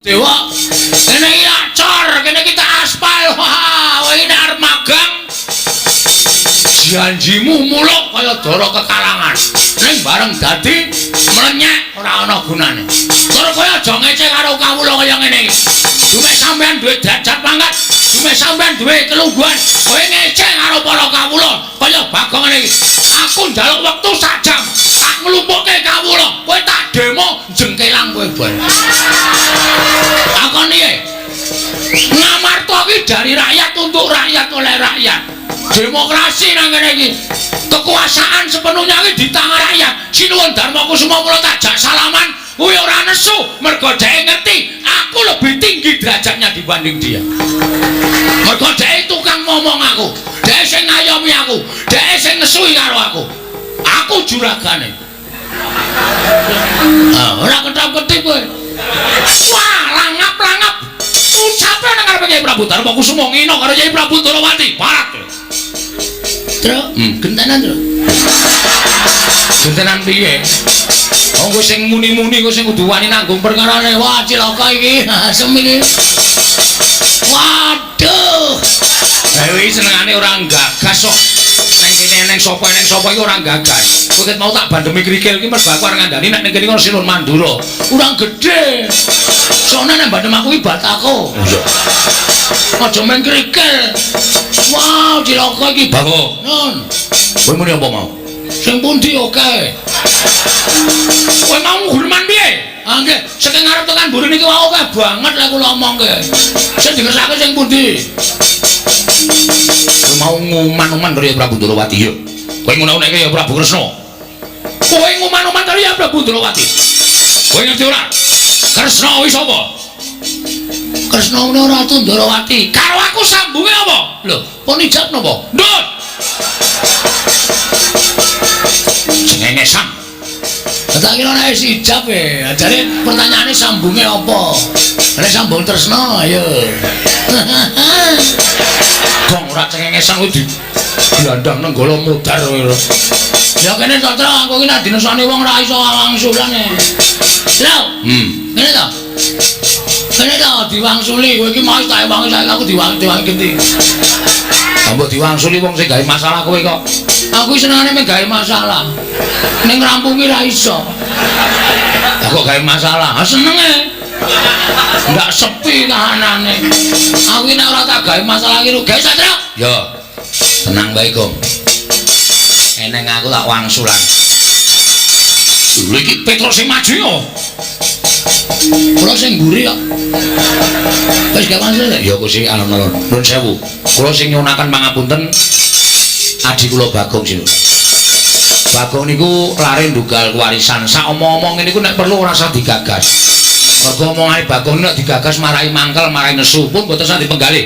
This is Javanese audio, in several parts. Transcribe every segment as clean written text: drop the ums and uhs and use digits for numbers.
Dewa, kene iki acor, kene iki tak aspal. Wah, kowe iki nek arep magang janjimu muluk kaya dara kekalangan. Ning bareng dadi mlenyek ora ana gunane. Tur kowe aja ngece karo kawula kaya ngene iki. Dume sampean duwe derajat pangkat, dume sampean duwe kelungguhan, kowe ngece karo para kawula kaya Bagong ngene iki. Aku njaluk wektu sak jam, tak nglumpukke kawula, kowe tak demo jengkelang kowe bar. Takon piye? Ngamarta iki dari rakyat untuk rakyat oleh rakyat. Demokrasi nang kene iki. Kekuasaan sepenuhnya iki di tangan rakyat. Sinuwun Darma Kusuma mula tak jak salaman, kuwi ora nesu mergo dhek ngerti aku lebih tinggi derajatnya dibanding dia. Mergo dhek tukang ngomong aku, dhek sing ngayomi aku, dhek sing nesui karo aku. Aku juragane. Ah, ora ketap-ketip kowe. Wah, langap-langap. Ucape nang ngarepe Kyai Prabu Darma Kusuma ngino karo Kyai Prabu Ndorowati. Parat. Tru, gentenan, Tru. Gentenan piye? Wong kowe sing muni-muni kowe sing kudu wani nanggung perkarane. Wah, cilaka iki. Asem iki. Waduh. Dewi senengane ora gagas kok. Neng kene eneng sapa iki ora gagas. Kowe ket mau tak bandemi krikil iki mergo aku arep ngandani nek ning kene ono Sinun Mandura. Kurang gedhe. Soalnya nek bandem aku iki batako. Iya. Aja main krikil. Wah, cilaka iki, Bagong. Nun. Kowe muni apa mau? Sing pundi oke. Kowe mau ngurman piye? Ah nggih, saking ngarep tekan mburi niki wae akeh banget lek kula omongke. Sing dikersake sing pundi? Kowe mau nguman-uman karo Prabu Ndorowati ya. Kowe ngono-ngono ya Prabu Kresna. Kowe nguman-uman karo ya Prabu Ndorowati. Kowe ngerti ora? Kresna kuwi sapa? Kresna kuwi Ratu Ndorowati. Karo aku sambunge apa? Lho, pun ijab napa? Ndut. Cengengesan. Tak kira nek wis ijab e. Jare pertanyaane sambunge apa? Nek sambung tresna ayo. Gong ora cengengesan kuwi diglandang nenggala mudhar kowe. Ya kene to, Tru, aku iki nek dinesani wong ora iso wangsulan e. Lho, ngene to. Kene to diwangsuli, kowe iki mau tak ewangi saiki aku diwangi genti. Mbok diwangsuli wong sing gawe masalah kowe kok. Aku senengane mung gawe masalah. Ning ngrampungi ra iso. Lah kok gawe masalah? Ha senenge. Ndak sepi kahanane. Aku iki nek ora tak gawe masalah iki rugi Satria. Ya. Tenang bae, Gong. Eneng aku tak wangsulan. Lho iki Petro sing maju yo. Kula sing mburi kok. Wis gak wangsul ya Gusti alon-alon. Nuwun sewu. Kula sing nyuwunaken pangapunten adi kula Bagong sinun. Bagong niku lare ndugal kewarisan. Sak omong-omong niku nek perlu ora usah digagas. Mergo omongane Bagong nek digagas marai mangkel, marai nesu pun mboten usah dipenggalih.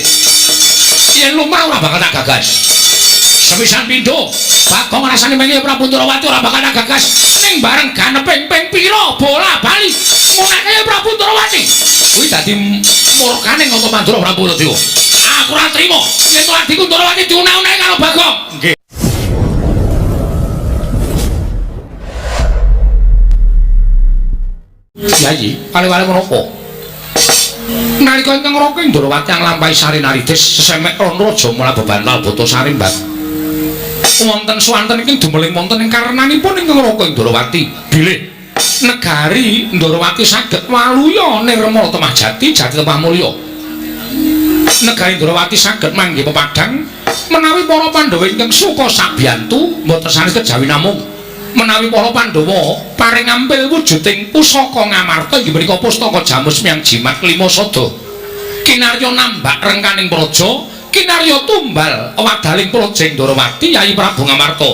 Yen lumrah ora bakal tak gagas. Sepisan pindho, Bagong rasane mengi Prabu Ndorowati ora bakal tak gagas. Ning bareng ganeping ping pira bola bali ngunake Prabu Ndorowati. Kuwi dadi murkane Ngata Mandura Prabu Dewa. Aku ora trima yen to adhiku Ndorowati diuneh-uneh karo Bagong. Nggih. Yayi, kali-kali menapa? Nalika ingkang raka Ndorowati nglampahi sarinarides sesemek Ranraja mula bebantal bata sarimbat. Wonten swanten ingkang dumeling wonten ing karenanipun ingkang raka Ndorowati bilih negari Ndorowati saged waluya nirmala temah jati jati temah mulya. Negari Ndorowati saged manggih pepadang menawi para Pandhawa ingkang suka sabiyantu mboten sanes kejawi namung menawi para Pandhawa paring ampil wujuding pusaka Ngamarta inggih menika pustaka Jamus Miang Jimat Lima Sada. Kinarya nambak rengkaning praja, kinarya tumbal wadaling praja Ndorowati Yayi Prabu Ngamarta.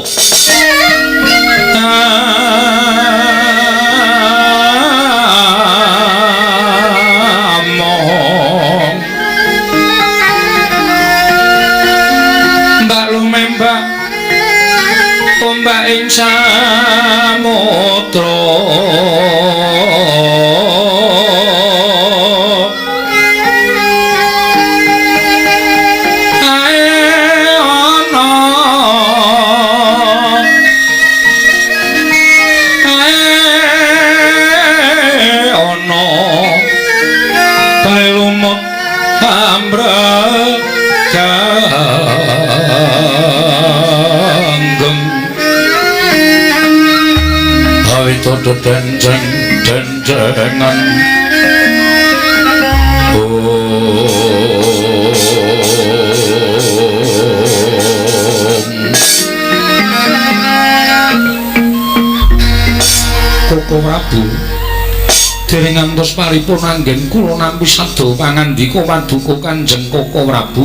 Among Mbak lumembak ombak ing samudra ae ana ae Amraganggeng awito denceng dencengan Koko Prabu dereng ngantos paripurna anggen kula nampi sabda pangandika paduka Kanjeng Koko Prabu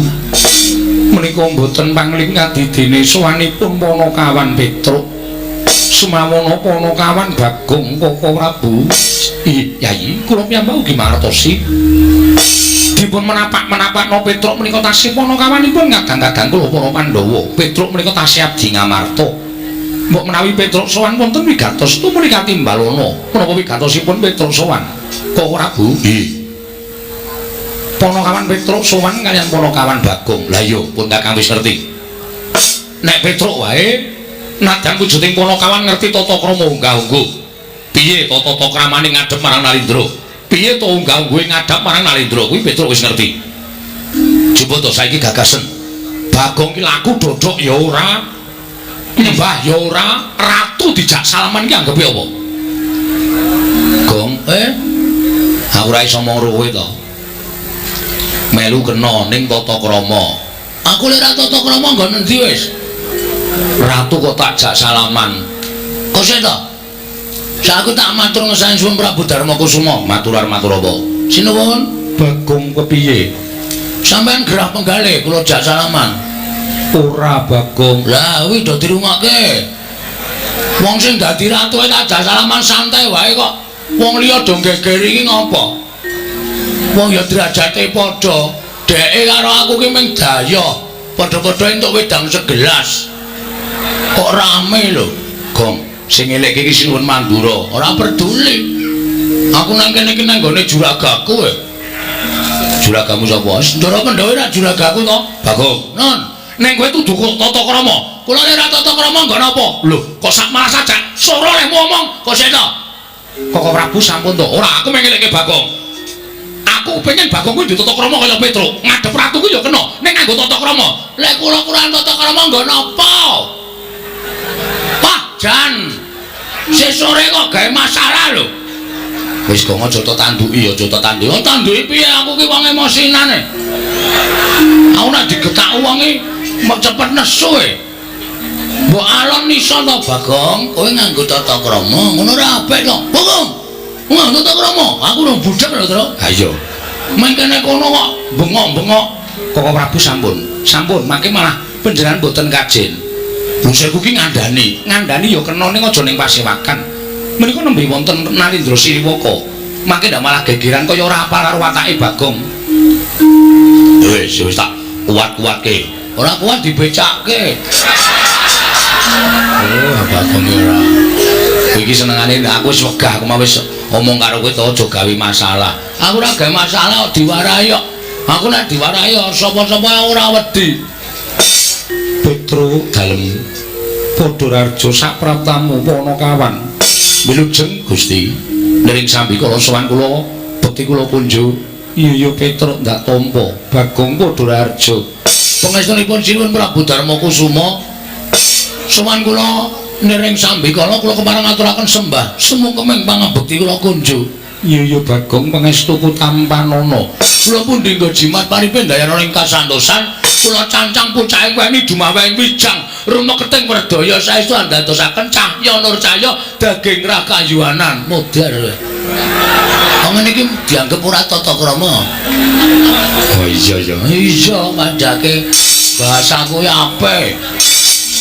menika mboten pangling adidene sowanipun Panakawan Petruk sumawana Panakawan Bagong Koko Prabu. Yai kula piyambak ugi mangertosi dipun menapak-menapakno Petruk menika tasih panakawanipun kadang-kadang kula para Pandhawa. Petruk menika tasih abdi Ngamarta. Mbok menawi Petruk sowan wonten wigatos tumuli katimbalana. Menapa wigatosipun Petruk sowan Koko Prabu? Nggih. Panakawan Petruk sowan kaliyan Panakawan Bagong. Lah iya pun Kakang wis ngerti. Nek Petruk wae nadyan wujuding Panakawan ngerti tata krama unggah-ungguh. Piye tata kramane ngadhep marang Nalindra? Piye to unggah-ungguhe ngadhep marang Nalindra? Kuwi Petruk wis ngerti. Coba to saiki gagasen. Bagong ki laku dodok ya ora, nyembah ya ora, ratu dijak salaman ki anggepe apa? Gong, aku ora iso omong kowe to. Melu kena ning tata krama. Aku lek ora tata krama nggon endi wis? Ratu kok tak jak salaman. Kok sik to? Saku tak matur ngesane Suwun Prabu Darma Kusuma. Maturar matur apa? Sinuwun. Bagong kepiye? Sampeyan gerah penggalih kula jak salaman. Ora Bagong. Lah kuwi do dirungokke. Wong sing dadi ratu tak jak salaman santai wae kok. Wong liya do geger iki ngopo? Wong ya derajate padha. Dheke karo aku ki mung dayoh. Padha-padha entuk wedang segelas. Kok rame lho, Gong. Sing elek iki Sinuwun Mandura. Ora peduli. Aku nang kene iki nang nggone juragaku e. Juragamu sapa? Ndara Pandhawa ora juragaku to? Bagong. Non. Ning kowe tuduh tata krama. Kula nek ora tata krama nggo napa? Lho, kok sak malah sajak sora lehmu omong. Kok sik to? Koko Prabu sampun to. Ora, aku mengelekke Bagong. Aku pengen Bagong kuwi ditata krama kaya Petruk. Ngadhep ratu kuwi ya kena. Ning nganggo tata krama. Lek kula kurang tata krama nggo napa? Wah, jan. Sesore kok gawe masalah lho. Wis kok aja tok tanduki, aja tok tanduki. Oh, tanduki piye aku ki wong emosinane. Aku nek digetak wong iki mek cepet nesu e. Mbok alon iso to, Bagong? Kowe nganggo tata krama, ngono ora apik to. Bagong. Nganggo tata krama, aku lho budhek lho, Tru. Ha iya. Mengkene kono kok bengok-bengok. Koko Prabu sampun. Sampun, mangke malah panjenengan mboten kajen. Bosku ki ngandani, ngandani ya kena ning aja ning pasewakan. Menika nembe wonten Nalindra Sriwaka. Mangke ndak malah gegeran kaya ora apal karo watake Bagong. Wis wis tak kuat-kuatke. Ora kuat dibecake. Oh, Bagong ora. Iki senengane aku wis wegah, aku mau wis omong karo kowe to aja gawe masalah. Aku ora gawe masalah kok diwarahi kok. Aku nek diwarahi sapa-sapa ora wedi. Petruk dalem Padhararja sapraptamu Panakawan. Wilujeng Gusti. Nering sambikala sowan kula bekti kula kunjuk. Iya ya Petruk ndak tampa. Bagong Padhararja. Pangestunipun Sinuwun Prabu Darma Kusuma. Sowan kula nering sambikala kula kepareng ngaturaken sembah sumungkeming pangabekti kula kunjuk. Iya ya Bagong pangestuku tampanana. Kula pundi nggo jimat paripe ndayana ing kasantosan. Kula cancang pucake weni dumaweng wijang rumeketing werdaya saestu andadosaken cahya nur cahya daging rakayuanan modar. Wong ngene iki dianggep ora tata krama. Oh iya ya. Iya kandhake bahasa kuwi apik.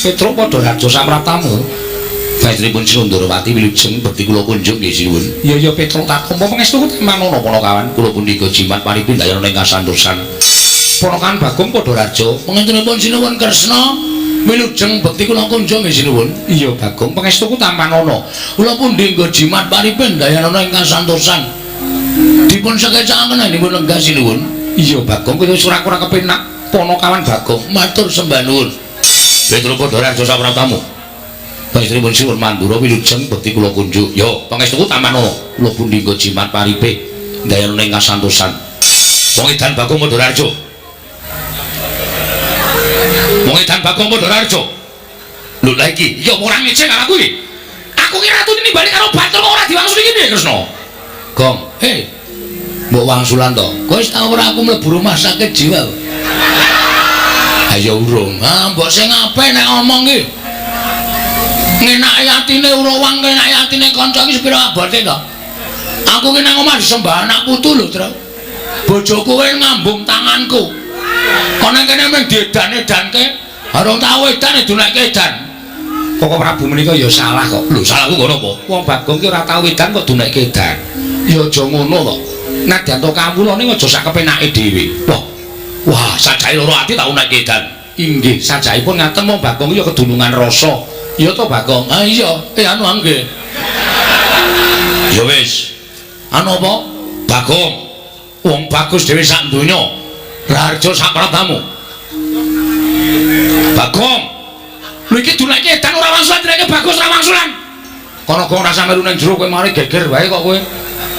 Petruk Padhararja samratamu. Pastripun Sundrawati wilujeng bekti kula kunjung nggih sinuwun. Iya ya Petruk tak tampa pangestuku temanana Panakawan. Kula pundi jimat paripe ndayana ing kasantosan. Panakawan Bagong Padhararja. Pangestunipun Sinuwun Kresna wilujeng bekti kula kunjung nggih sinuwun. Iya Bagong pangestuku tampanana. Kula pundi nggo jimat paripe ndayana ing kasantosan. Dipun sekecakaken dipun lenggah sinuwun. Iya Bagong kowe wis ora kurang kepenak Panakawan Bagong. Matur sembah nuwun. Petruk Padhararja sapraptamu. Pangestunipun Sinuwun Mandura wilujeng bekti kula kunjuk. Yo pangestuku tampanana. Kula pundi nggo jimat paripe ndayana ing kasantosan. Wong edan Bagong Padharjo. Wong edan Bagong Padharjo. Lho lha iki, iki apa ora ngece karo aku iki? Aku ki ratu nimbali karo batur kok ora diwangsuli iki piye, Kresna? Gong, hei. Mbok wangsulan to. Kowe wis tau ora aku mlebu rumah sakit jiwa? Ayo urung. Ah, mbok sing apik nek omong ki. Ngenaki atine urawang, ngenaki atine kanca iki sepira abote to? Aku ki nang omah disembah anak putu lho, Tru. Bojoku kowe ngambung tanganku. Kono kene mung diedan-edanke, arung tau edan edunekke edan. Koko Prabu menika ya salah kok. Lho, salahku ngono apa? Wong Bagong ki ora tau edan kok dunekke edan. Ya aja ngono kok. Nadyan to kawula ning aja sak kepenake dhewe. Wah. Wah, sajahe loro ati tak unekke edan. Inggih, sajaipun ngaten wong Bagong ya kedunungan rasa. Iya to, Bagong? Ah iya, anu nggih. Ya wis. Anu apa? Bagong. Wong bagus dhewe sak donya. Raharja sak pratamu. Bagong. Lho iki duneke edan ora wangsulan, duneke bagus ora wangsulan. Kono kok ora melu ning jero kowe mari geger wae kok kowe.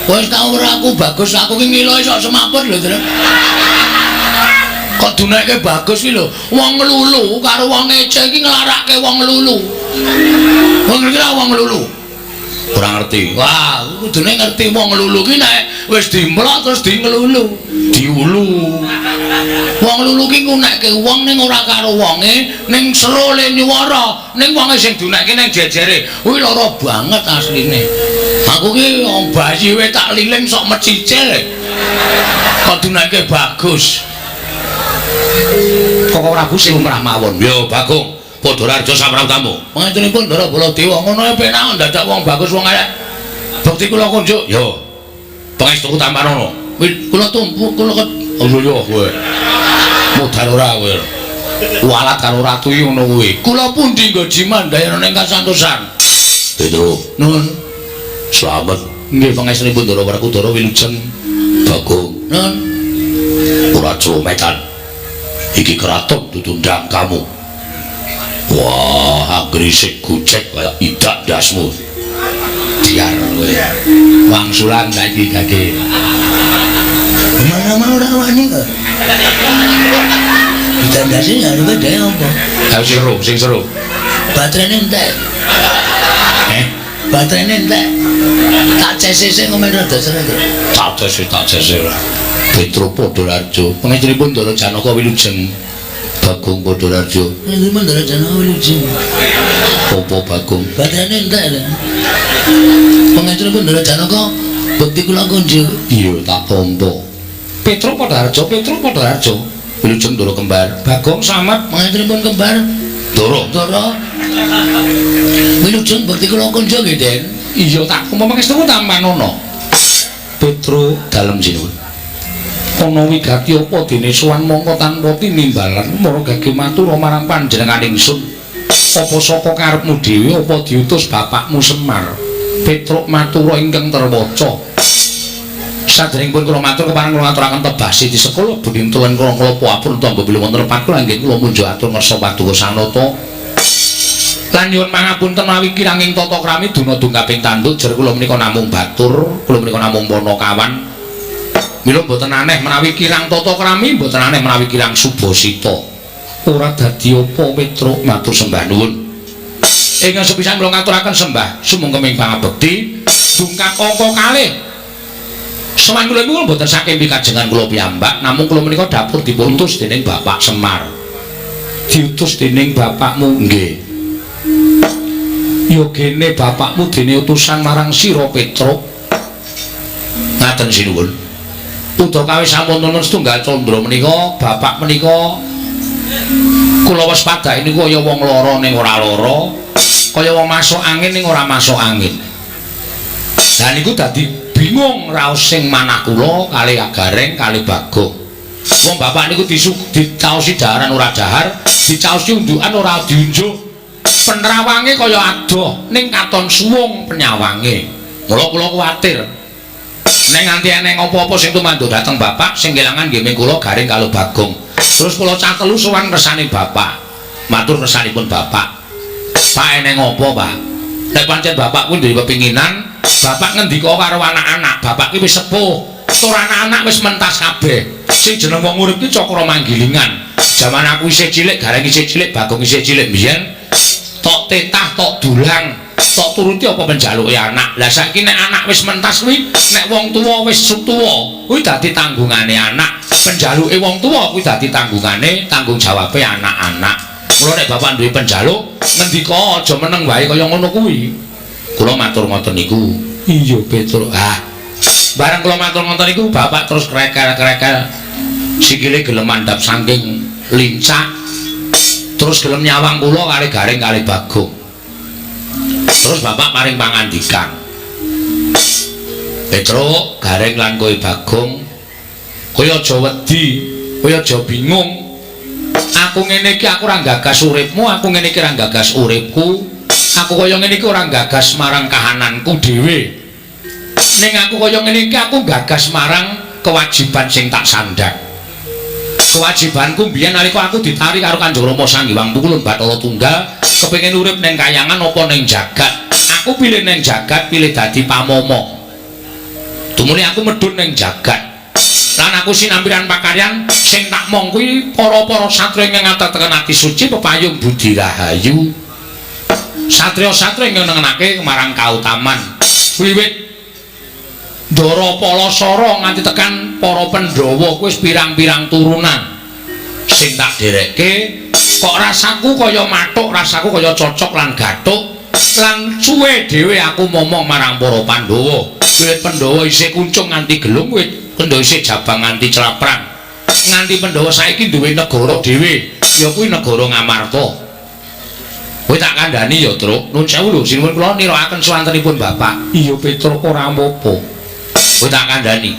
Wis tau ora aku bagus, aku ki ngilo iso semaput lho, Tru. Kok duneke bagus ki lho, wong nglulu karo wong ngece iki nglarake wong nglulu. Wong ngerti ra wong nglulu? Ora ngerti. Wah, kudune ngerti wong nglulu ki nek wis dimplok terus di nglulu, diulu. Wong nglulu ki ngunekke wong ning ora karo wonge, ning seru le nyuwara, ning wonge sing dunekke ning jejere. Kuwi lara banget asline. Aku ki wong bayi wae tak liling sok mecicil. Kok dunekke bagus. Koko Prabu sing lumrah mawon. Yo Bagong, Padharjo samrawtamu. Pangestunipun Ndara Baladewa ngono ae penak dadak wong bagus wong elek. Bekti kula kunjuk. Yo. Pangestuku tampanono. Kula tumpu kula oh iya kowe. Modal ora kowe. Walat karo ratu iki ngono kuwi. Kula pundi nggo jimandayana ning kasantosan. Petro, nuwun. Slamet. Nggih pangestunipun Ndara Werkudara wilujeng. Bagong. Nuwun. Ora cometan. Iki keraton ditundang kamu. Wah, grisik gojek kaya idak ndasmu. Diar kowe. Wangsulan saiki gage. Mana-mana ora wani kok. Ditandasi ngarepe dhewe apa? Ayo sing seru, sing seru. Baterainya entek. Eh? Baterainya entek. Tak CCC ngomen rada seru. Tak CC, tak CC ora. Petro Padharjo, pangestunipun Ndara Janaka wilujeng. Bagong Padharjo. Pangestunipun Ndara Janaka wilujeng. Apa Bagong? Baterainya entek lho. Pangestunipun Ndara Janaka bekti kula kunjuk. Iya, tak tampa. Petro Padharjo, Petro Padharjo. Wilujeng Ndara kembar. Bagong Samet, pangestunipun kembar. Ndara. Ndara. Wilujeng bekti kula kunjuk nggih, Den. Iya, tak tampa pangestuku tampanono. Petro dalem sinuwun. Ana wigati apa dene sowan mongko tanpa tinimbalan mara gage matur marang panjenengan ingsun. Apa saka karepmu dhewe apa diutus bapakmu Semar? Petruk matura ingkang terwaca. Sadèrèngipun kula matur kepareng kula ngaturaken tebah siti sekula budhi tulen kula klapa apun tangga bilih wonten lepat kula inggih kula munjuk atur ngersa paduka sanata. Lan nyuwun pangapunten mawi kiranging tata krami duna dungkaping tanduk jer kula menika namung batur, kula menika namung panakawan. Mila mboten aneh menawi kirang tata krami, mboten aneh menawi kirang subasita. Ora dadi apa Petruk matur sembah nuwun. Ingkang sepisan kula ngaturaken sembah sumangga pangabekti dungkap angka kalih. Sowan kula niku mboten saking pikajengan kula piyambak, namung kula menika dapur diputus dening Bapak Semar. Diutus dening bapakmu nggih. Ya gene bapakmu dene utusan marang sira Petruk. Ngaten sinuwun. Udakawis sampun nuntun setunggal candra menika, bapak menika kula waspadai niku kaya wong lara ning ora lara, kaya wong masuk angin ning ora masuk angin. Lah niku dadi bingung raos sing manah kula kalih Gareng kalih Bagong. Wong bapak niku dicaosi daharan ora dahar, dicaosi unjukan ora diunjuk. Penerawange kaya adoh ning katon suwung penyawange. Mula kula kuwatir. Nek nganti eneng apa-apa sing tumanduk dhateng bapak sing kelangan nggih ming kula Gareng karo Bagong. Terus kula cah telu sowan kersane bapak. Matur kersanipun bapak. Pak eneng apa, Pak? Nek pancen bapak kuwi duwe pepinginan, bapak ngendika karo anak-anak, bapak ki wis sepuh, tur anak-anak wis mentas kabeh. Sing jeneng wong urip ki cakra manggilingan. Jaman aku isih cilik, Gareng isih cilik, Bagong isih cilik mbiyen tok tetah, tok dulang, tok turuti apa penjaluke anak. Lah saiki nek anak wis mentas kuwi, nek wong tuwa wis tuwa, kuwi dadi tanggungane anak. Penjaluke wong tuwa kuwi dadi tanggungane, tanggung jawabe anak-anak. Mula nek bapak duwe penjaluk, ngendika aja meneng wae kaya ngono kuwi. Kula matur ngoten niku. Iya, Petruk. Ah. Bareng kula matur ngoten niku, bapak terus krekel-krekel. Sikile gelem mandhap saking lincak. Terus gelem nyawang kula kali Gareng kali Bagong. Terus bapak paring pangandikan. Petruk, Gareng lan kowe Bagong, kowe aja wedi, kowe aja bingung. Aku ngene iki aku ora gagas uripmu, aku ngene iki ora gagas uripku. Aku kaya ngene iki ora gagas marang kahananku dhewe. Ning aku kaya ngene iki aku gagas marang kewajiban sing tak sandhang. Kewajibanku mbiyen nalika aku ditari karo Kanjeng Rama Sang Hyang Pukulun Bathara Tunggal, kepengin urip ning kayangan apa ning jagat. Aku pilih ning jagat, pilih dadi pamomo. Tumuli aku medhun ning jagat. Lan aku sinampiran pakaryan sing tak mong kuwi para-para satriya ingkang ngateteken ati suci pepayung budi rahayu. Satriya-satriya ingkang nengenake marang kautaman. Wiwit Ndara Palasara nganti tekan para Pandhawa kuwi wis pirang-pirang turunan. Sing tak derekke kok rasaku kaya mathuk, rasaku kaya cocok lan gathuk lan suwe dhewe aku momong marang para Pandhawa. Wiwit Pandhawa isih kuncung nganti gelung, wiwit Pandhawa isih jabang nganti claprang. Nganti Pandhawa saiki duwe negara dhewe, ya kuwi negara Ngamarta. Kowe tak kandhani ya, Truk. Nun sewu lho, sinuwun kula nirakaken swantenipun Bapak. Iya, Petruk, ora apa-apa. Kowe tak kandhani.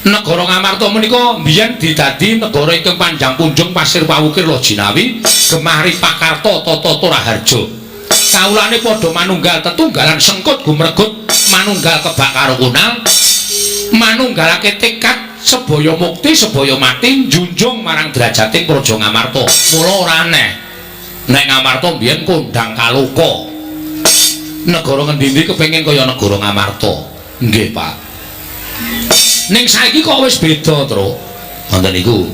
Negara Ngamarta menika mbiyen didadi negara ingkang panjang punjung pasir pawukir Lojinawi, gemah ripah karta tata raharja. Kawulane padha manunggal tetunggalan sengkut gumregut, manunggal kebak karukunan, manunggalake tekad sebaya mukti sebaya mati njunjung marang derajating Praja Ngamarta. Mula ora aneh nek Ngamarta mbiyen kondang kaloka. Negara ngendi-endi kepengin kaya negara Ngamarta. Nggih, Pak. Ning saiki kok wis beda, Truk. Ngoten niku.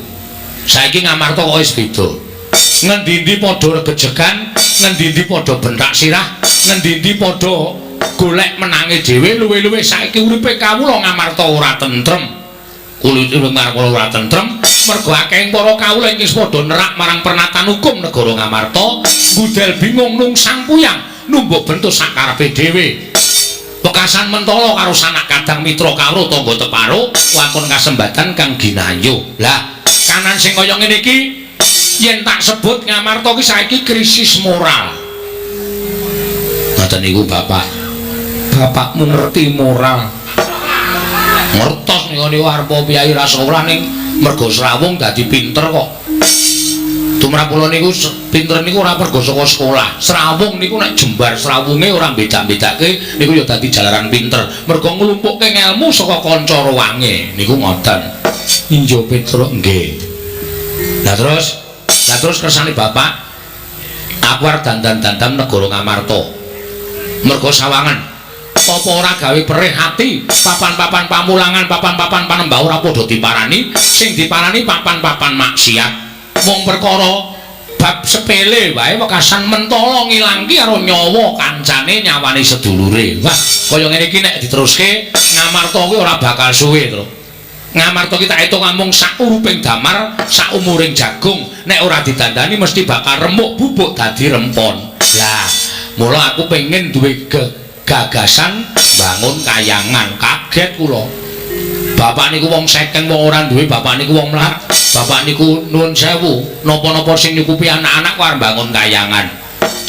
Saiki Ngamarta kok wis beda. Ngendi-endi padha regejegan, ngendi-endi padha bentak sirah, ngendi-endi padha golek menange dhewe, luwe-luwe saiki uripe kawula Ngamarta ora tentrem. Kulit urip Ngamarta ora tentrem mergo akeh para kawula ingkang padha nerak marang pernatan hukum negara Ngamarta, gudel bingung nungsang puyang, numbuk bentuk sakarepe dhewe. Wekasan mentala karo sanak kadang mitra kawruh tangga teparo wakon kasembatan kang ginayo. Lah, kanan sing kaya ngene iki yen tak sebut Ngamarta ki saiki krisis moral. Ngoten niku Bapak. Bapakmu ngerti moral. Ngertos niku niku arep piyai ra sekolah ning mergo srawung dadi pinter kok. Tumrap kula niku pinter niku ora mergo saka sekolah. Srawung niku nek jembar srawunge ora beda-bedake niku ya dadi jalaran pinter. Mergo nglumpukke ngelmu saka kanca ruwange niku ngoten. Iya Petruk nggih. Lah terus kersane Bapak aku arep dandan-dandan negara Ngamarta. Mergo sawangan apa ora gawe perih ati, papan-papan pamulangan, papan-papan panembah ora padha diparani, sing diparani papan-papan maksiat. Mung perkara bab sepele wae wekasan mentala ngilangki karo nyawa kancane, nyawane sedulure. Wah, kaya ngene iki nek diteruske Ngamarta kuwi ora bakal suwe, Truk. Ngamarta ki tak etung amung sak uruping damar, sak umuring jagung, nek ora didandani mesti bakal remuk bubuk dadi rempon. Lah, mula aku pengen duwe gagasan bangun kayangan. Kaget kula. Bapak niku wong sekeng, wong ora duwe, bapak niku wong mlarat. Bapak niku nuwun sewu, napa-napa sing nyukupi anak-anak kok arep bangun kayangan.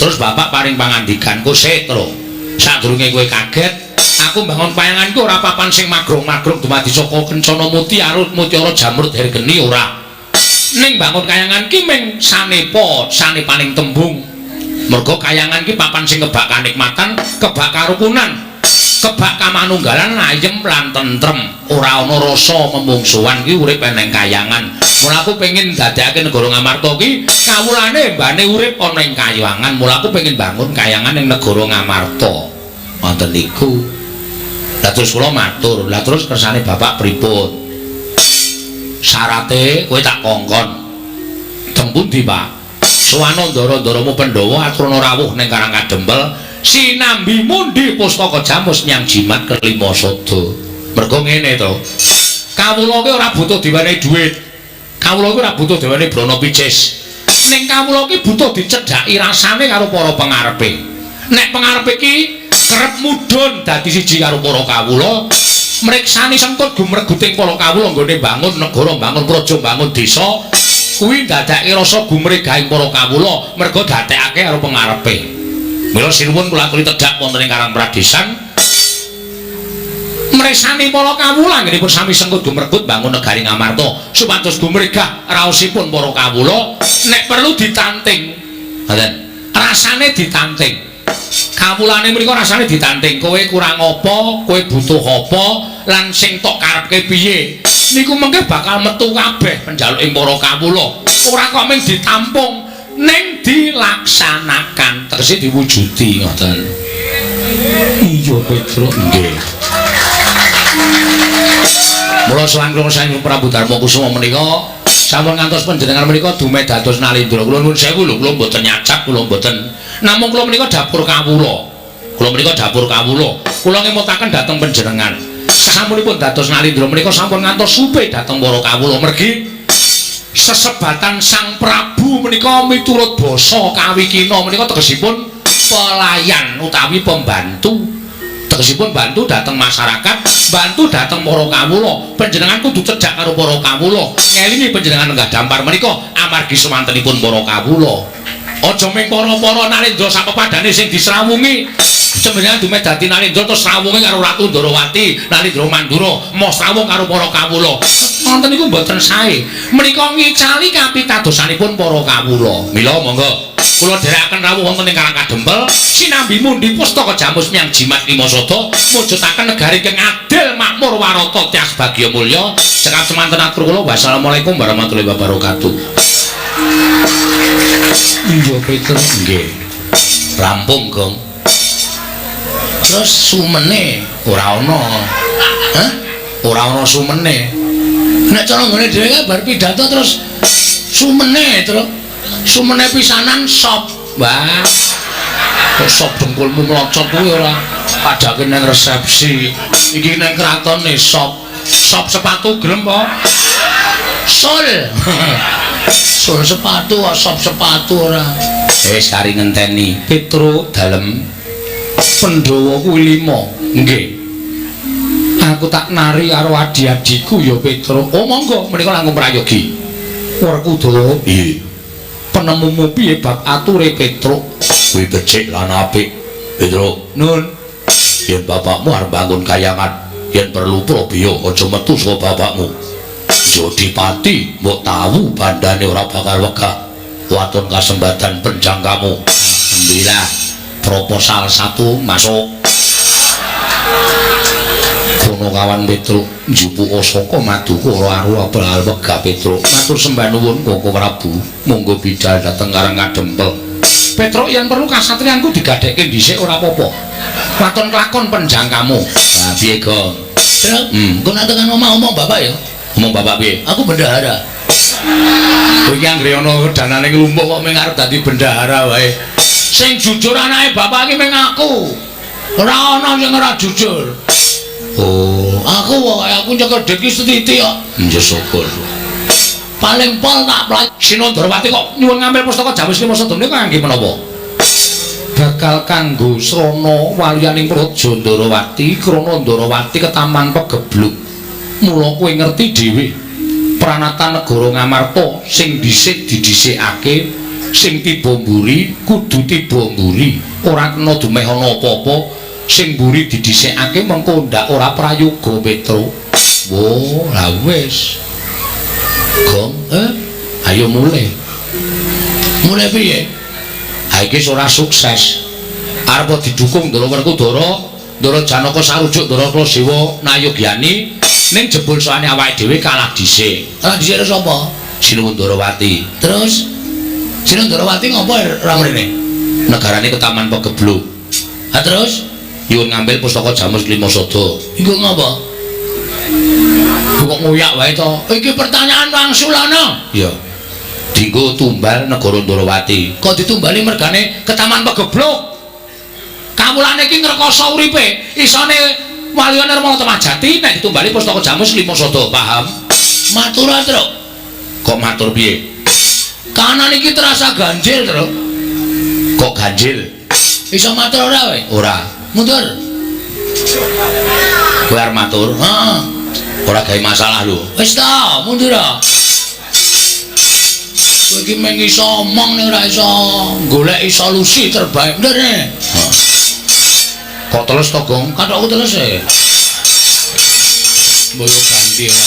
Terus bapak paring pangandikan, "Ku sik, Truk. Sadurunge kowe kaget, aku bangun kayangan ku ora papan sing magrong-magrong dumadi saka kencana mutiara, mutiara jamrud hergeni ora. Ning bangun kayangan ki ming sanepa, sanepaning tembung. Mergo kayangan ki papan sing kebak kanikmatan, kebak karukunan, kebak kamanunggalan, ayem lan tentrem, ora ana rasa memungsuhan ki urip eneng kayangan. Mula aku pengin dadekake negara Ngamarta ki kawulane mbane urip ana ing kayangan. Mula aku pengin bangun kayangan ing negara Ngamarta." Wonten niku. Lah terus kula matur, "Lah terus kersane Bapak pripun?" Syarate kowe tak kongkon. Teng pundi, Pak? Sowana ndara-ndaramu Pandhawa aturana rawuh ning Karang Kadempel sinambi mundi pustaka jamus nyang jimat kelima sada. Mergo ngene to. Kawula ki ora butuh diwenehi dhuwit. Kawula ki ora butuh diwenehi brana picis. Ning kawula ki butuh dicedhaki rasane karo para pengarepe. Nek pengarepe ki kerep mudhun dadi siji karo para kawula, mriksani sengkut gumreguting para kawula nggone bangun negara, bangun praja, bangun desa, kuwi ndadekake rasa gumregahing para kawula merga dadekake karo pengarepe. Mila sinuwun kula aturi tedhak wonten ing Karang Pradesan mresani para kawula anggenipun sami sengkut gumregut bangun negari Ngamarta supados gumregah raosipun para kawula. Nek perlu ditanting, ngoten, rasane ditanting. Kawulane mriku rasane ditanting, kowe kurang apa, kowe butuh apa, lan sing tok karepke piye. Niku mengke bakal metu kabeh penjaluking para kawula. Ora kok mung ditampung, ning dilaksanakan, tegese diwujudi ngoten. Iya, Petruk, nggih. Mula sowan kula saking Prabu Darma Kusuma menika sampun ngantos panjenengan menika dumeh dados Nalindra. Kula nuwun sewu lho, kula mboten nyacap, kula mboten. Namung kula menika dapur kawula. Kula menika dapur kawula. Kula ngemutaken dhateng panjenengan. Sasampunipun dados Nalindra menika sampun ngantos supe dhateng para kawula mergi sesebatan Sang Prabu menika miturut basa kawikina menika tegesipun pelayan utawi pembantu. Tegesipun bantu dhateng masyarakat, bantu dhateng para kawula. Panjenengan kudu cedhak karo para kawula. Ngelingi panjenengan lenggah dampar menika amargi semantenipun para kawula. Aja mung para-para Nalindra sapepadane sing disrawungi. Panjenengan dumeh dadi Nalindra terus srawunge karo Ratu Ndorowati, Nalindra Mandura, moh srawung karo para kawula. Wonten niku mboten sae. Menika ngicali kapitadosanipun para kawula. Mila monggo kula dherekaken rawuh wonten ing Karang Kadempel sinambi mundi pustaka jamus miang jimat lima sada mujudaken negari ingkang adil makmur warata tias bagya mulya. Cekap semanten atur kula. Wassalamualaikum warahmatullahi wabarakatuh. Iya, Petruk, nggih. Rampung, Gong. Terus sumene ora ana. Hah? Ora ana sumene. Nek cara nggone dhewe kae bar pidato terus sumene, Truk. Sumene pisanan sop. Wah. Kok sop dengkulmu mlocot kuwi ora padake nang resepsi. Iki nang kratone sop. Sop sepatu gelem apa? Sol. Sol sepatu, sop sepatu ora. Wis kari ngenteni Petruk dalem Pandhawa kuwi 5. Nggih. Aku tak nari karo adi-adiku ya Petruk. Oh monggo menika langkung prayogi. Werkudara. Iya. Penemumu piye bab ature Petruk? Kuwi becik lan apik. Petruk, nun. Yen bapakmu arep bangun kayangan, yen perlu probya aja metu saka bapakmu. Jodipati mbok tahu bandane ora bakal wegah. Waton kasembatan penjangkamu. Alhamdulillah. Proposal 1 masuk. Kono kawan Petruk njupuka saka maduka ora aru abal wegah Petruk. Matur sembah nuwun Koko Prabu. Monggo bidal dhateng Karang Kadempel. Petruk yen perlu kasatriyanku digadhekke dhisik ora apa-apa. Waton kelakon penjangkamu. Lah piye, Gong? Truk, engko nek tekan omah omong bapak ya. Omong bapak piye? Aku bendahara. Kowe iki anggere ana danane nglumpuk kok mung arep dadi bendahara wae. Sing jujur anake bapak iki mung aku. Ora ana sing ora jujur. Oh, aku pokoke aku nyekel dhit ki sethithik kok. Ya syukur. Paling pol tak play. Sinandrawati kok nyuwun ngambil pustaka Jamus Lima Sada menika kangge menapa? Bakal kanggo srana waliyaning Praja Ndarawati krana Ndarawati ketaman pegebluk. Mula kowe ngerti dhewe pranatan negara Ngamarta sing dhisik didhisikake, sing tiba mburi kudu tiba mburi, ora kena dumeh ana apa-apa, sing mburi didhisikake mengko ndak ora prayoga Petruk. Wo, lah wis. Gong, ayo mulih. Mulih piye? Ha iki ora sukses. Arep didukung Ndara Werkudara, Ndara Janaka sarujuk Ndara Klasewa Nayogyani, ning jebul soane awake dhewe kalah dhisik. Kalah dhisik karo sapa? Sinuwun Ndarawati. Terus Sinuwun Ndarawati ngopo ora mrene? Negarane ketaman pegebluk. Ha terus nyuwun ngambil pustaka Jamus Lima Sada. Iku ngopo? Kok ngoyak wae to? Iki pertanyaan wangsulana. Iya. Dinggo tumbal negara Ndorowati. Kok ditumbali mergane ketaman pegebluk? Kawulane iki ngrekoso uripe. Isone Waluya Nirmala Temajati nek ditumbali pustaka Jamus 5 sada, paham? Matur, Truk. Kok matur piye? Kanan iki terasa ganjil, Truk. Kok ganjil? Iso matur ora kowe? Ora. Mundur. Kowe arep matur? Heeh. Ora gawe masalah lho. Wis ta, mundur ah. Kowe iki mung iso omong ning ora iso goleki solusi terbaik. Mundur ne. Kok teles to, Gong? Kathokku teles e. Mbok ganti ora.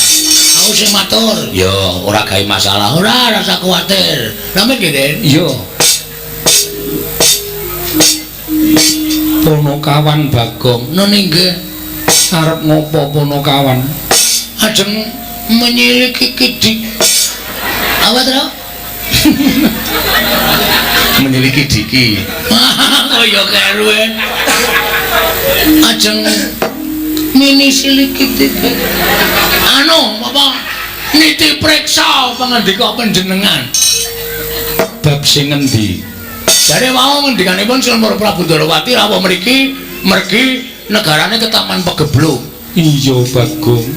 Aku sing matur. Ya, ora gawe masalah. Ora, rasa kuwatir. Namung nggih, Den. Iya. Ponokawan Bagong. Nun inggih. Arep ngopo Ponokawan? Ajeng menyiliki kidik. Apa, Tru? Menyiliki diki. Kaya keruwe. Ajeng minisiliki diki. Anu, apa? Niti preksa pangandika panjenengan. Bab sing ngendi? Jare wau ngendikanipun Sinuwun Prabu Ndorowati rawuh mriki mergi negarane ketaman pegebluk. Iya, Bagong.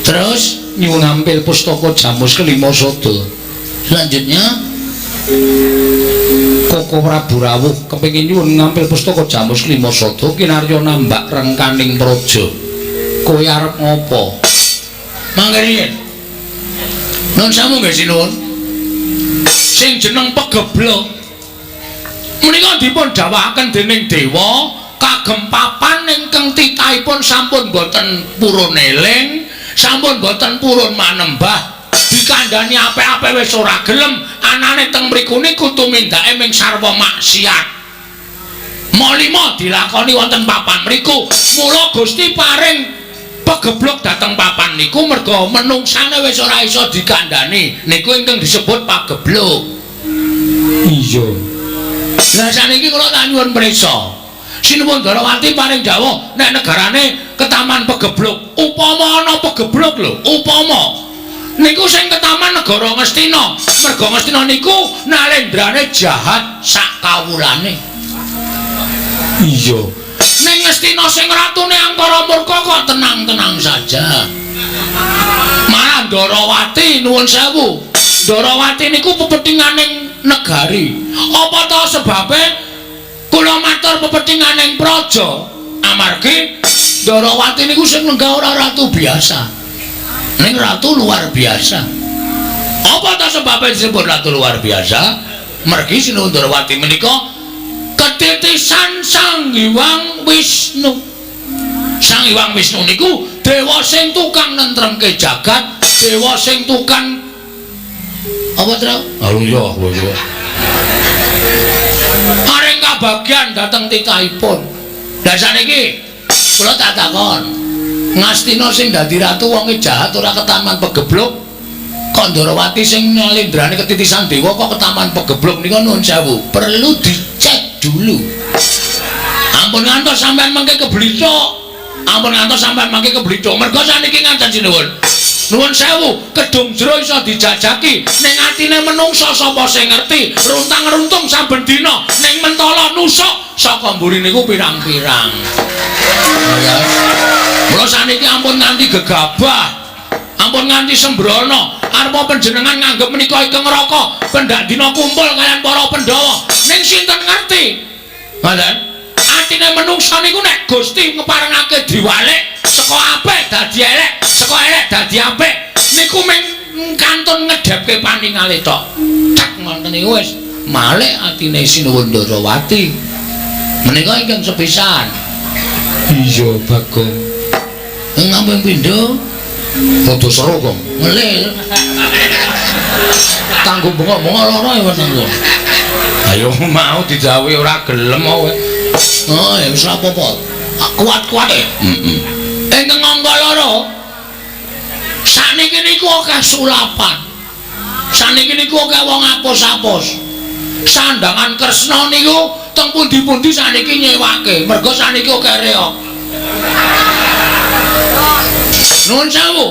Terus nyuwun ampil pustaka Jamus kelima sada. Selanjutnya Koko Prabu rawuh kepengin nyuwun ngampil pustaka Jamus kelima sada kinarya nambak rengkaning praja. Kowe arep ngopo? Mangke riyin. Nun sewu nggih sinuwun. Sing jeneng pegebluk menika dipun dawuhaken dening dewa kagem papan ingkang titahipun sampun boten purun eling, sampun boten purun manembah, dikandhani apik-apik wis ora gelem, anane teng mriku niku tumindake ming sarwa maksiat. Malima dilakoni wonten papan mriku. Mula Gusti paring pegebluk dhateng papan niku merga menungsane wis ora iso dikandhani. Niku ingkang disebut pagebluk. Iya. Lah saniki kula tak nyuwun prisa. Sinuwun Ndorowati paring dawuh nek negarane ketaman pegebluk. Upama ana pegebluk lho, upama niku sing ketaman negara Ngastina. Merga Ngastina niku nalendrane jahat sak kawulane. Iya. Ning Ngastina sing ratune angkara murka kok tenang-tenang saja. Malah Ndorowati nuwun sewu. Ndorowati niku pepethinganing negari. Apa ta sebabe kula matur pepethinganing praja? Amargi Ndorowati niku sing lenggah ora ratu biasa. Ning ratu luar biasa. Apa ta sebabe disebut ratu luar biasa? Mergi Sinuwun Ndorowati menika ketitisan Sang Hyang Wisnu. Sang Hyang Wisnu niku dewa sing tukang nentremke jagat, dewa sing tukang apa, Tru? Iya, iya. Paring kabagyan dhateng titahipun. Lah saniki kula tak takon. Ngastina sing dadi ratu wonge jahat ora ketaman pegebluk. Kok Ndorowati sing nalendrane ketitisan dewa kok ketaman pegebluk nika nuwun sewu. Perlu dicek dulu. Ampun ngantos sampean mengke keblithuk. Ampun ngantos sampean mengke keblithuk. Mergo saniki ngaten sinuwun. Nuwun sewu, kedung jero iso dijajaki, ning atine menungsa sapa sing ngerti, runtang-runtung saben dina ning mentala nusuk saka mburi niku pirang-pirang. Mula saniki ampun nganti gegabah, ampun nganti sembrono. Arep panjenengan nganggep menika ingkang neraka, pendak dina kumpul kaliyan para Pandhawa. Ning sinten ngerti? Ngoten. Atine menungsa niku nek Gusti ngeparengake diwalik saka apik dadi elek, saka elek dadi apik, niku mung kantun ngedhepke paningale tok. Cek ngoten niku wis malik atine Sinuwun Ndorowati. Menika ingkang sepisan. Iya, Bagong. Ngampung pindho Rada seru, Gong. Ngelih. Kanggo bengok-bengok lara ya wetengku. Ayo mau didhawuhi ora gelem kowe. Oh, ya wis ora apa-apa. Kuat-kuat e. Heeh. Ingkang angka loro. Sakniki niku akeh sulapan. Sakniki niku akeh wong apus-apus. Sandangan Kresna niku teng pundi-pundi sakniki nyewake. Mergo sakniki akeh reok. Nuwun sewu.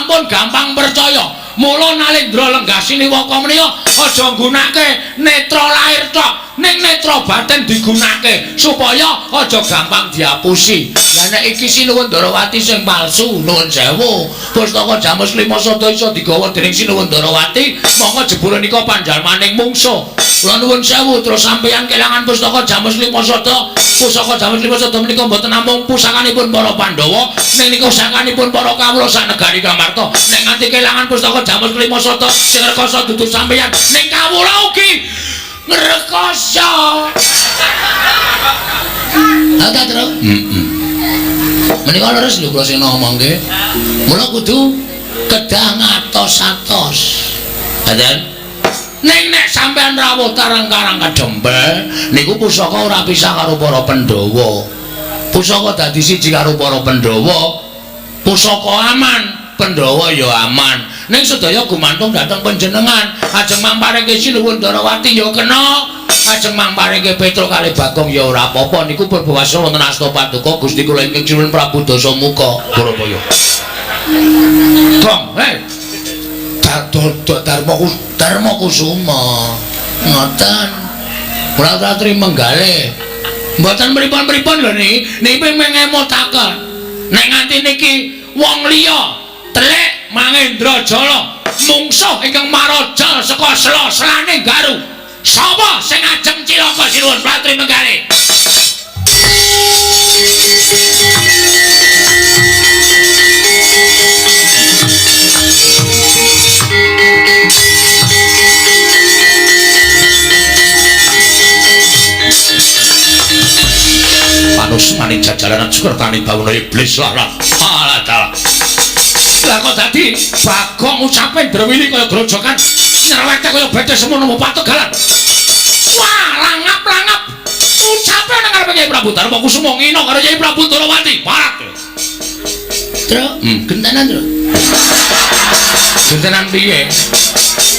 Ampun gampang percaya. Mula Nalendra lenggah siniwaka menika aja nggunake netra lahir tok, ning netra batin digunake supaya aja gampang diapusi. Lah nek iki Sinuwun Ndarawati sing palsu, nuwun sewu. Pustaka Jamus Lima Sada iso digawa dening Sinuwun Ndarawati, mongko jebule nika panjalmaning mungsuh. Kula nuwun sewu terus sampeyan kelangan pustaka Jamus Lima Sada. Pusaka Jamus Lima Sada menika mboten namung pusakanipun para Pandhawa, ning nika pusakanipun para kawula sak negari Ngamarta. Nek nganti kelangan pustaka Jamus Lima Sada sing rekoso dudu sampeyan, ning kawula ugi ngrekoso. Ha ta, Tru? Heeh. Menika leres lho kula sing ngomongke. Mula kudu kedah ngatos-atos. Ngaten. Ning nek sampeyan rawuh tarang-karang kedempel niku pusaka ora pisah karo para Pandhawa. Pusaka dadi siji karo para Pandhawa. Pusaka aman, Pandhawa ya aman. Ning sedaya gumantung dhateng panjenengan. Ajeng mampareke Sinuwun Ndarawati ya kena, ajeng mampareke Petruk kalih Bagong ya ora apa-apa. Niku purba wonten asta paduka Gusti kula ingkang Sinuwun Prabu Dasamuka. Purabaya. Gong, hei. Darma Kusuma. Ngoten. Kula aturi menggale. Mboten pripun-pripun lho niki, niki mengemutaken. Nek nganti niki wong liya telik Mangendra Jala mungsuh ingkang maraja saka sela-selane Garu. Sapa sing ajeng cilaka Sinuwun Pratri Menggale? Panus maning jajalanan sukertane bawana iblis lah lah. Alah dalah. Lah kok dadi Bagong ucape ndrewili kaya grojokan nyerewete kaya bete semono pategalan. Wah, langap-langap ucape nang ngarepe Kyai Prabu Darma Kusuma ngina karo Kyai Prabu Ndrawati. Parat. Tru, gentenan, Tru. Gentenan piye?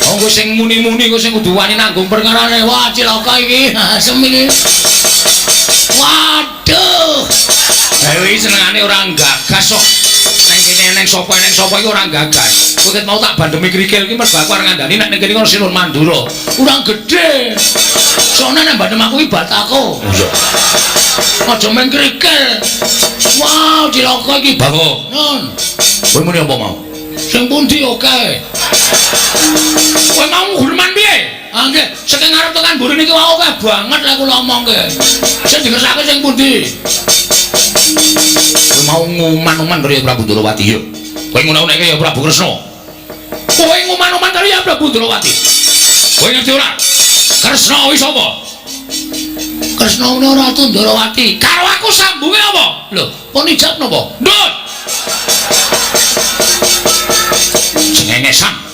Wong kowe sing muni-muni kowe sing kudu wani nanggung perkarane. Wah, cilaka iki. Asem iki. Waduh. Dewi senengane ora gagas kok. Neng kene neng sapa iki ora gagas. Kowe ket mau tak bandemi krikil iki mergo aku arep ngandani nek ning kene ono Sinuwun Mandura. Kurang gedhe. Soalnya nek bandem aku iki batako. Iya. Aja meng krikil. Wah, cilaka iki. Bagong. Nun. Kowe muni apa mau? Sing pundi oke. Kowe mau guneman piye? Ah nggih, saking ngarep tekan mburi niki wae akeh banget lek kula omongke. Sing dikersake sing pundi? Kowe mau nguman-uman karo Prabu Ndrawati ya. Kowe ngono-ngono ya Prabu Kresna. Kowe nguman-uman karo ya Prabu Ndrawati. Kowe ngerti ora? Kresna kuwi sapa? Kresna kuwi Ratu Ndrawati. Karo aku sambunge apa? Lho, pun ijab napa? Ndut. Cengengesan.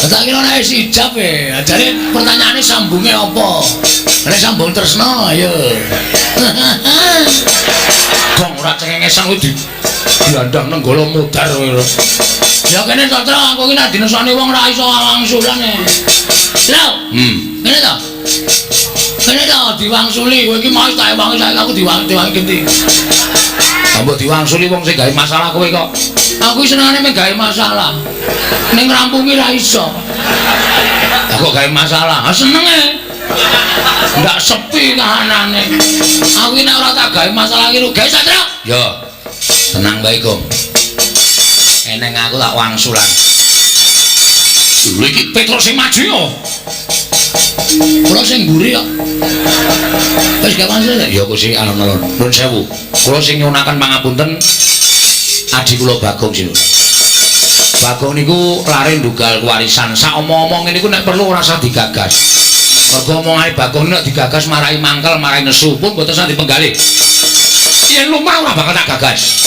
Tak kira nek wis ijab e. Jare pertanyaane sambunge apa? Nek sambung tresna ayo. Gong ora cengengesan kuwi diandang nenggala mudhar kowe. Ya kene Satra aku iki nek dinesani wong ora iso wangsulan e. Lho, Kene to. Kene to diwangsuli, kowe iki mau tak ewangi saiki aku diwangi genti. Mbok diwangsuli wong sing gawe masalah kowe kok. Aku senengane mung gawe masalah. Ning ngrampungi ra iso. Lah kok gawe masalah? Ha senenge. Ndak sepi kahanane. Aku iki nek ora tak gawe masalah iki gawe Satra. Ya. Tenang wae, Gong. Eneng aku tak wangsulan. Lho iki Petro sing maju yo. Kula sing mburi kok. Wis gak wangsul ya Gusti alon-alon. Nuwun sewu. Kula sing nyuwunaken pangapunten adi kula Bagong sinun. Bagong niku lare ndugal kewarisan. Sak omong-omong niku nek perlu ora usah digagas. Mergo omongane Bagong nek digagas marai mangkel, marai nesu pun mboten usah dipenggalih. Yen lumrah ora bakal tak gagas.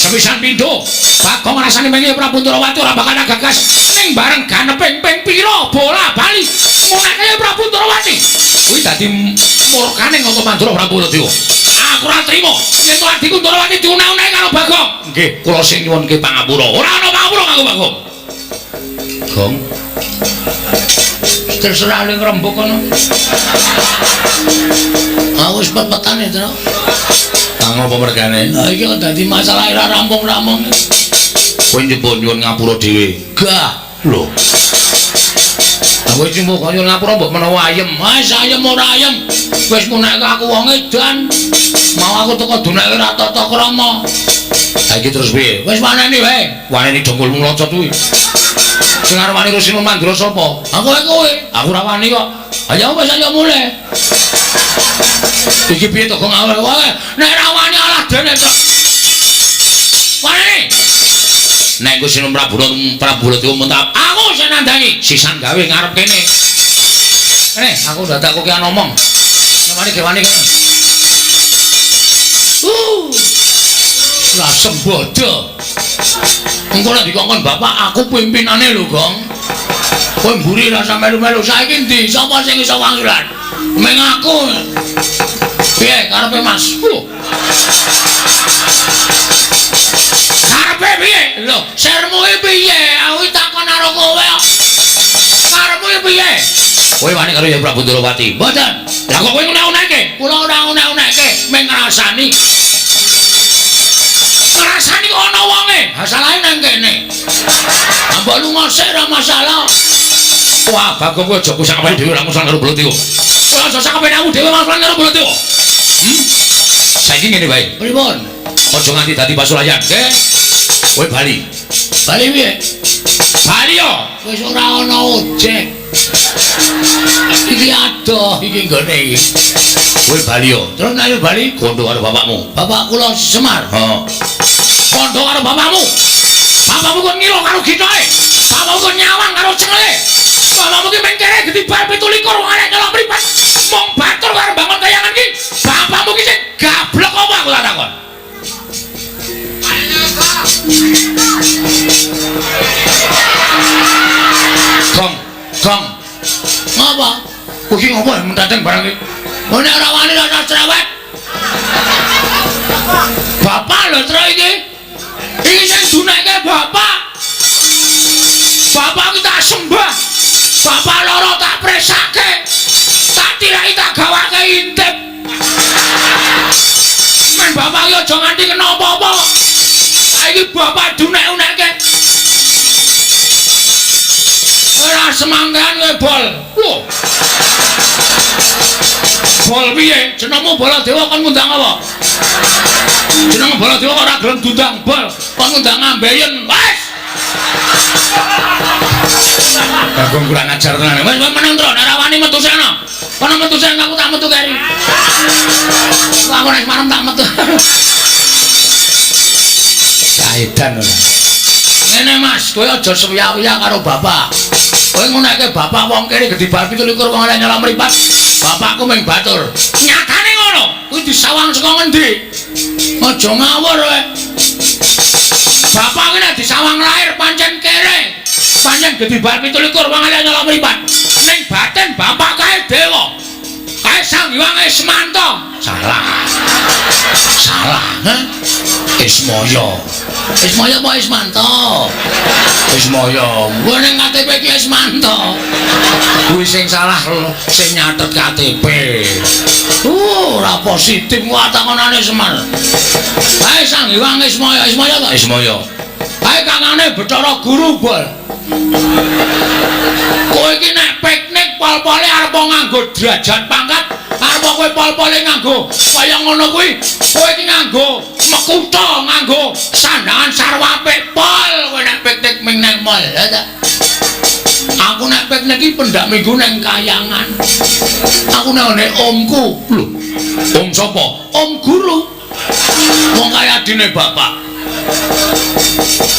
Sepisan pindho, Bagong rasane mengi Prabu Ndrawati ora bakal tak gagas. Ning bareng ganeping ping pira bola bali ngunake Prabu Ndrawati. Kuwi dadi murkane Nata Mandura Prabu Dewa. Aku ora trimo yen to adhiku Ndrawati diuneh-unehi karo Bagong. Nggih, kula sing nyuwunke pangapura. Ora ana pangapura kanggo Bagong. Gong. Terserah ning rembug kono. Ah wis pet-petane, Tru. Kang apa mergane? Lah iki kok dadi masalah ora rampung-rampung. Kowe nyoba nyuwun ngapura dhewe. Gah, lho. Kowe njupuk nyuwun ngapura mbok menawa ayem. Wis ayem ora ayem. Wis ngunekke aku wong edan. Mau aku teko duneke ora tata krama. Ha iki terus piye? Wis waneni wae. Waneni dongkulmu loncat kuwi. Sing arep wani Sinuwun Mandura sapa? Aku kowe. Aku ora wani kok. Ayo wis ayo mulih. Iki piye to kok ngawur wae? Nek ora wani alah dene to. Wani. Nek Gusti Prabu Baladewa muntah, aku sing nandangi, sisan gawe ngarep kene. Kene, aku dadak kowe ngomong. Wani ge wani kene. Lah sembodo. Engko nek dikongkon bapak aku pimpinane lho, Gong. Kowe mburi ra sampe melu-melu. Saiki ndi? Sapa sing iso wangsulan? Meng aku. Piye karepe Mas? Karepe piye? Lho, sermu iki piye? Aku takon karo kowe kok. Karepmu iki piye? Kowe wani karo Hyang Prabu Ndorowati? Mboten. Lah kok kowe ngunek-unekke? Kula ora ngunek-unekke, mung ngrasani. Ngrasani kok ana wonge. Ha salahe nang kene. Mbok lunga sik ora masalah. Wah, Bagong kowe aja kusak awake dhewe ora ngusul karo Baladewa. Kowe aja sak kepenamu dhewe ngusul karo Baladewa. Saiki ngene wae. Pripun? Aja nganti dadi pasulayan, nggih. Kowe bali. Bali piye? Bali yo. Wis ora ana ojek. Iki adoh iki nggone iki. Kowe bali yo. Terus nek bali kondo karo bapakmu. Bapak kula Semar. Heeh. Kondo karo bapakmu. Bapakmu kon ngira karo gitoke. Bapakmu kon nyawang karo cengele. Bapakmu ki mengkere getibar 27 wong arek nyolong mripat. Mung batur karo bangun kayangan ki. Bapakmu ki sing gablek apa aku tak takon. Gong, gong. Ngapa? Kowe iki ngopo mentateng barang iki? Oh nek ora wani ora cerewet. Bapak lho tro iki. Iki sing duneke bapak. Bapak iki tak sembah. Bapak loro tak presake. Tak tiraki tak gawake intip. Men bapak iki aja nganti kena apa-apa. Saiki bapak dunek-unekke. Ora semangkean kowe bol. Lho. Bol piye? Jenengmu Baladewa kon ngundang apa? Jeneng Baladewa kok ora gelem diundang bol, kon ngundang ambeien. Wes. Bagong kurang ajar tenan. Wes meneng tro, nek ora wani metu seno. Kono metu sing aku tak metu keri. Aku nek marem tak metu. Saedan ora. Ngene Mas, kowe aja suwiya-wiya karo bapak. Kowe ngunekke bapak wong kene gedhe bar 27 wong elek nyolong mripat. Bapakku mung batur. Nyatane ngono. Kuwi disawang saka ngendi? Aja ngawur kowe. Bapak ki nek disawang lahir pancen kere. Pancen gedhe bar 27 wong elek nyolong mripat. Ning batin bapak kae dewa. Kae Sang Hyang Ismanto. Salah. Salah, he? Ismaya. Ismaya apa Ismanto? Ismaya. Kuwi ning KTP ki Ismanto. Kuwi sing salah sing nyatet KTP. Ora positif kuwi takonane Semar. Kae Sang Hyang Ismaya, Ismaya ta? Ismaya. Kae kangane Bathara Guru, Bol. Kowe iki nek piknik pol-pole arep nganggo derajat pangkat, arep kowe pol-pole nganggo kaya ngono kuwi, kowe iki nganggo mekutha, nganggo sandangan sarwa apik pol kowe nek piknik ming nang mall, ya ta? Aku nek piknik iki pendak minggu nang kayangan. Aku nek ngene omku. Lho, om sapa? Om guru. Wong kaya adine bapak.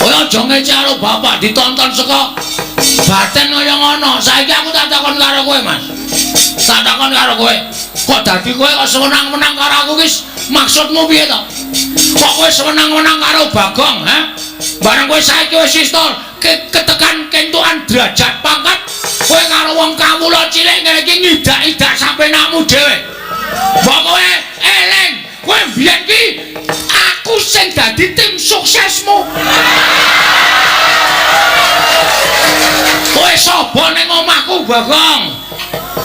Kowe aja ngece karo bapak ditonton saka baten kaya ngono. Saiki aku tak takon karo kowe, Mas. Tak takon karo kowe. Kok dadi kowe kok sewenang-wenang karo aku ki maksudmu piye to? Kok kowe sewenang-wenang karo Bagong, ha? Bareng kowe saiki wis iso ketekan kentukan derajat pangkat, kowe karo wong kawula cilik ngene iki ngidak-idak sampenamu dhewe. Mbok kowe eling, kowe mbiyen ki aku sing dadi tim suksesmu. Kowe sapa ning omahku, Bagong?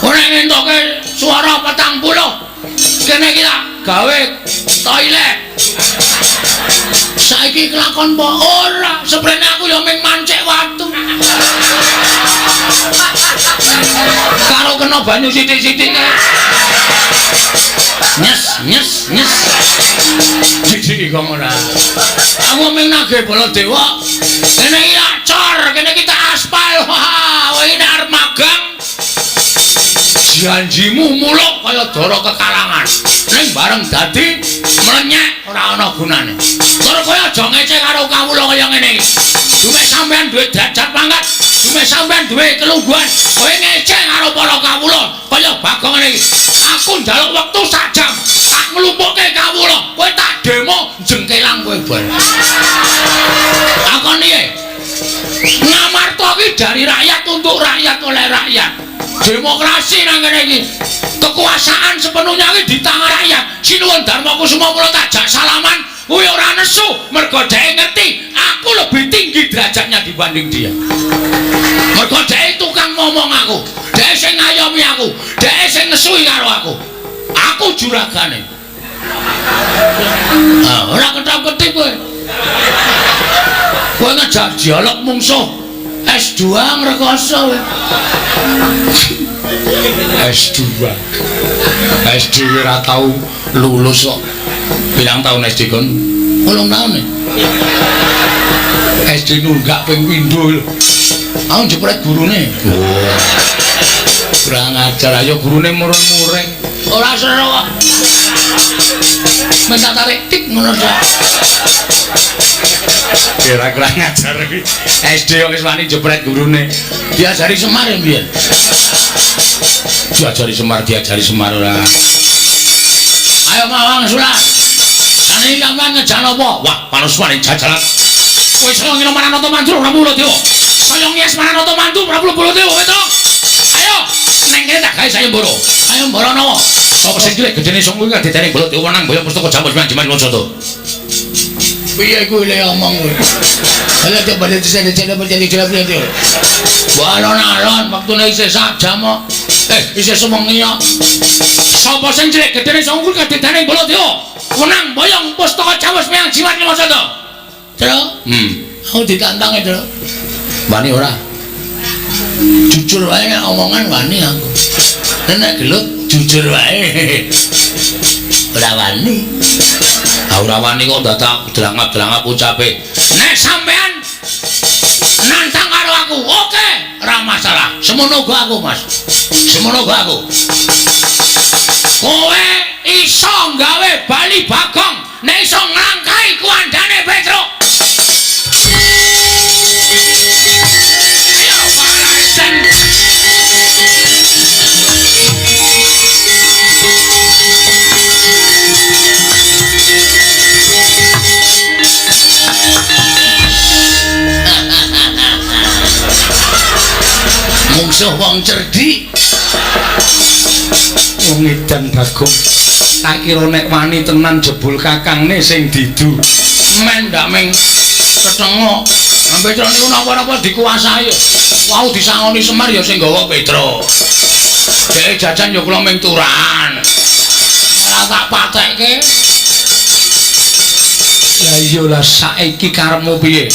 Kowe nek ngentoke swara 40, kene iki tak gawe toilet. Saiki Saiki kelakon apa? Ora, seprene aku ya ming mancik watu. Karo kena banyu sithik-sithik. Nyes, nyes, nyes. Sithik kok ora. Aku ming nagih Baladewa. Kene iki cor, kene iki tak aspal. Wah, kowe iki arep magang. Janjimu muluk kaya dara kekalangan. Ning bareng dadi mlenyek ora ana gunane. Tur kowe aja ngece karo kawula kaya ngene iki. Dume sampean duwe derajat pangkat, dume sampean duwe kelungguhan, kowe ngece karo para kawula kaya Bagong ngene iki. Aku njaluk wektu sak jam, tak nglumpukke kawula, kowe tak demo jengkelang kowe bar. Takon piye? Ngamarta iki dari rakyat untuk rakyat oleh rakyat. Demokrasi nang kene iki. Kekuasaan sepenuhnya iki di tangan rakyat. Sinuwun Darma Kusuma mula tak jak salaman, kuwi ora nesu mergo dhek ngerti aku lebih tinggi derajatnya dibanding dia. Mergo dhek tukang ngomong aku, dhek sing ngayomi aku, dhek sing nesui karo aku. Aku juragane. Ah, ora ketap-ketip kowe. Kowe ngejak dialog mungsuh S2 ngrekoso kowe. S2. SD ora tau lulus kok. Pirang taun SD kon? 8 taun e. SD nunggak ping pindho lho. Aku jepret gurune. Oh. Kurang ajar ayo gurune mureng-mureng. Ora seru kok. Minta tarik tik ngono ta. Kira kurang ajar iki. SD kok wis wani jepret gurune. Diajari Semar ya mbiyen. Diajari Semar, diajari Semar ora. Ayo mawang surat. Sane sampean ngejan apa? Wah, panuswane jajalan. Kowe saya ngino Maranata Mandu Prabu Baladewa. Saya ngies Maranata Mandu Prabu Baladewa Petro. Ayo, neng kene tak gawe sayembara. Sayembara nawa? Sapa sing cilik gedene sung kuwi kadidene Baladewa nang boyong pustaka Jamus Manjiman Wansata. Piye kuwi le omong kuwi? Ala coba dicene. Wah, alon-alon wektune isih sak jam kok. Isih sewengi kok. Sapa sing cilik gedene sung kuwi kadidene Baladewa menang boyong pustaka Jamus Manjiman Wansata. Tro? Aku ditantang e, Tro. Wani ora? Jujur wae nek omongan wani aku. Nek gelut jujur wae. Ora wani. Ah ora wani kok dadak drangap-drangap ucape. Nek sampean nantang karo aku, oke, ora masalah. Semono uga aku, Mas. Semono uga aku. Kowe iso gawe bali Bagong nek iso nglangkahi kuandane Petruk. Ayo warasan. Mungsuh wong cerdik. Wong edan Bagong. Tak kira nek wani tenan jebul kakangne sing didu. Men ndak ming ketengok. Petro niku napa-napa dikuasai. Wau disangoni Semar ya sing gawa Petro. Dhek jajan ya kula ming turan. Ora tak patekke. Lah iya lah saiki karepmu piye?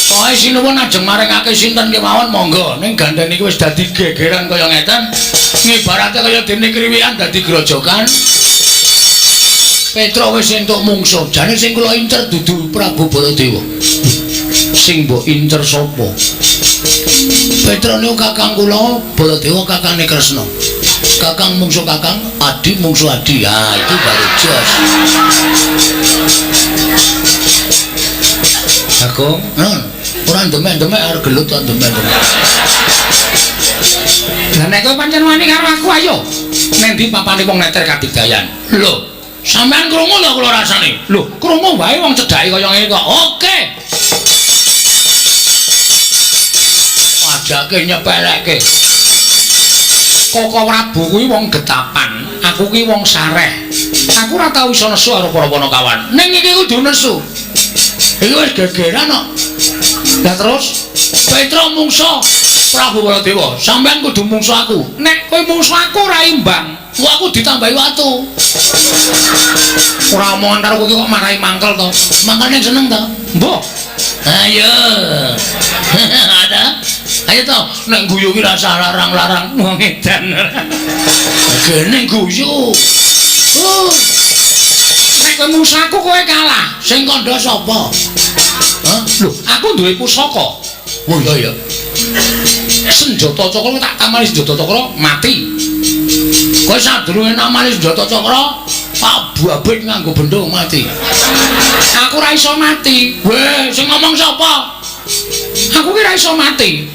Pokoke sinuwun ajeng maringake sinten kemawon monggo. Ning gandeng iki wis dadi gegeran kaya ngeten. Ngibarate kaya dene kriwikan dadi grojokan. Petro wis entuk mungsuh. Jane sing kula incer dudu Prabu Baladewa. Sing mbok incer sapa? Petro niku kakang kula, Baladewa kakangne Kresna. Kakang mungsuh kakang, adi mungsuh adi. Ha, itu baru jos. Bagong, nun, ora demek-demek arep gelut kok demek-demek. Lah nek kowe pancen wani karo aku ayo. Neng ndi papane wong neter kadigdayan? Lho, sampean krungu lho kula rasane. Lho, krungu wae wong cedhake kaya ngene kok. Oke. Wajake nyepelekke. Koko Prabu kuwi wong getapan, aku kuwi wong sareh. Aku ora tau iso nesu karo para panakawan. Ning iki kudu nesu. Iki wis gegeran kok. Lah terus Petro mungsuh Prabu Baladewa, sampean kudu mungsu aku. Nek kowe mungsu aku ora imbang. Wah, aku ditambahi watu. Ora omongan karo kowe kok marahi mangkel to. Mangkane seneng to? Mbah. Ayo. Ada. Ayo to, nek guyu ki rasa larang-larang wong edan. Gene guyu. Nek kowe mungsu aku kowe kalah. Sing kandha sapa? Hah? Lho, aku duwe pusaka. Oh iya ya. Senjata cakra tak tamani senjata cakra mati. Kowe sadurunge namani senjata cakra, Pak Babit nganggo bendung mati. Aku ora iso mati. Weh, sing ngomong sapa? Aku ki ora iso mati.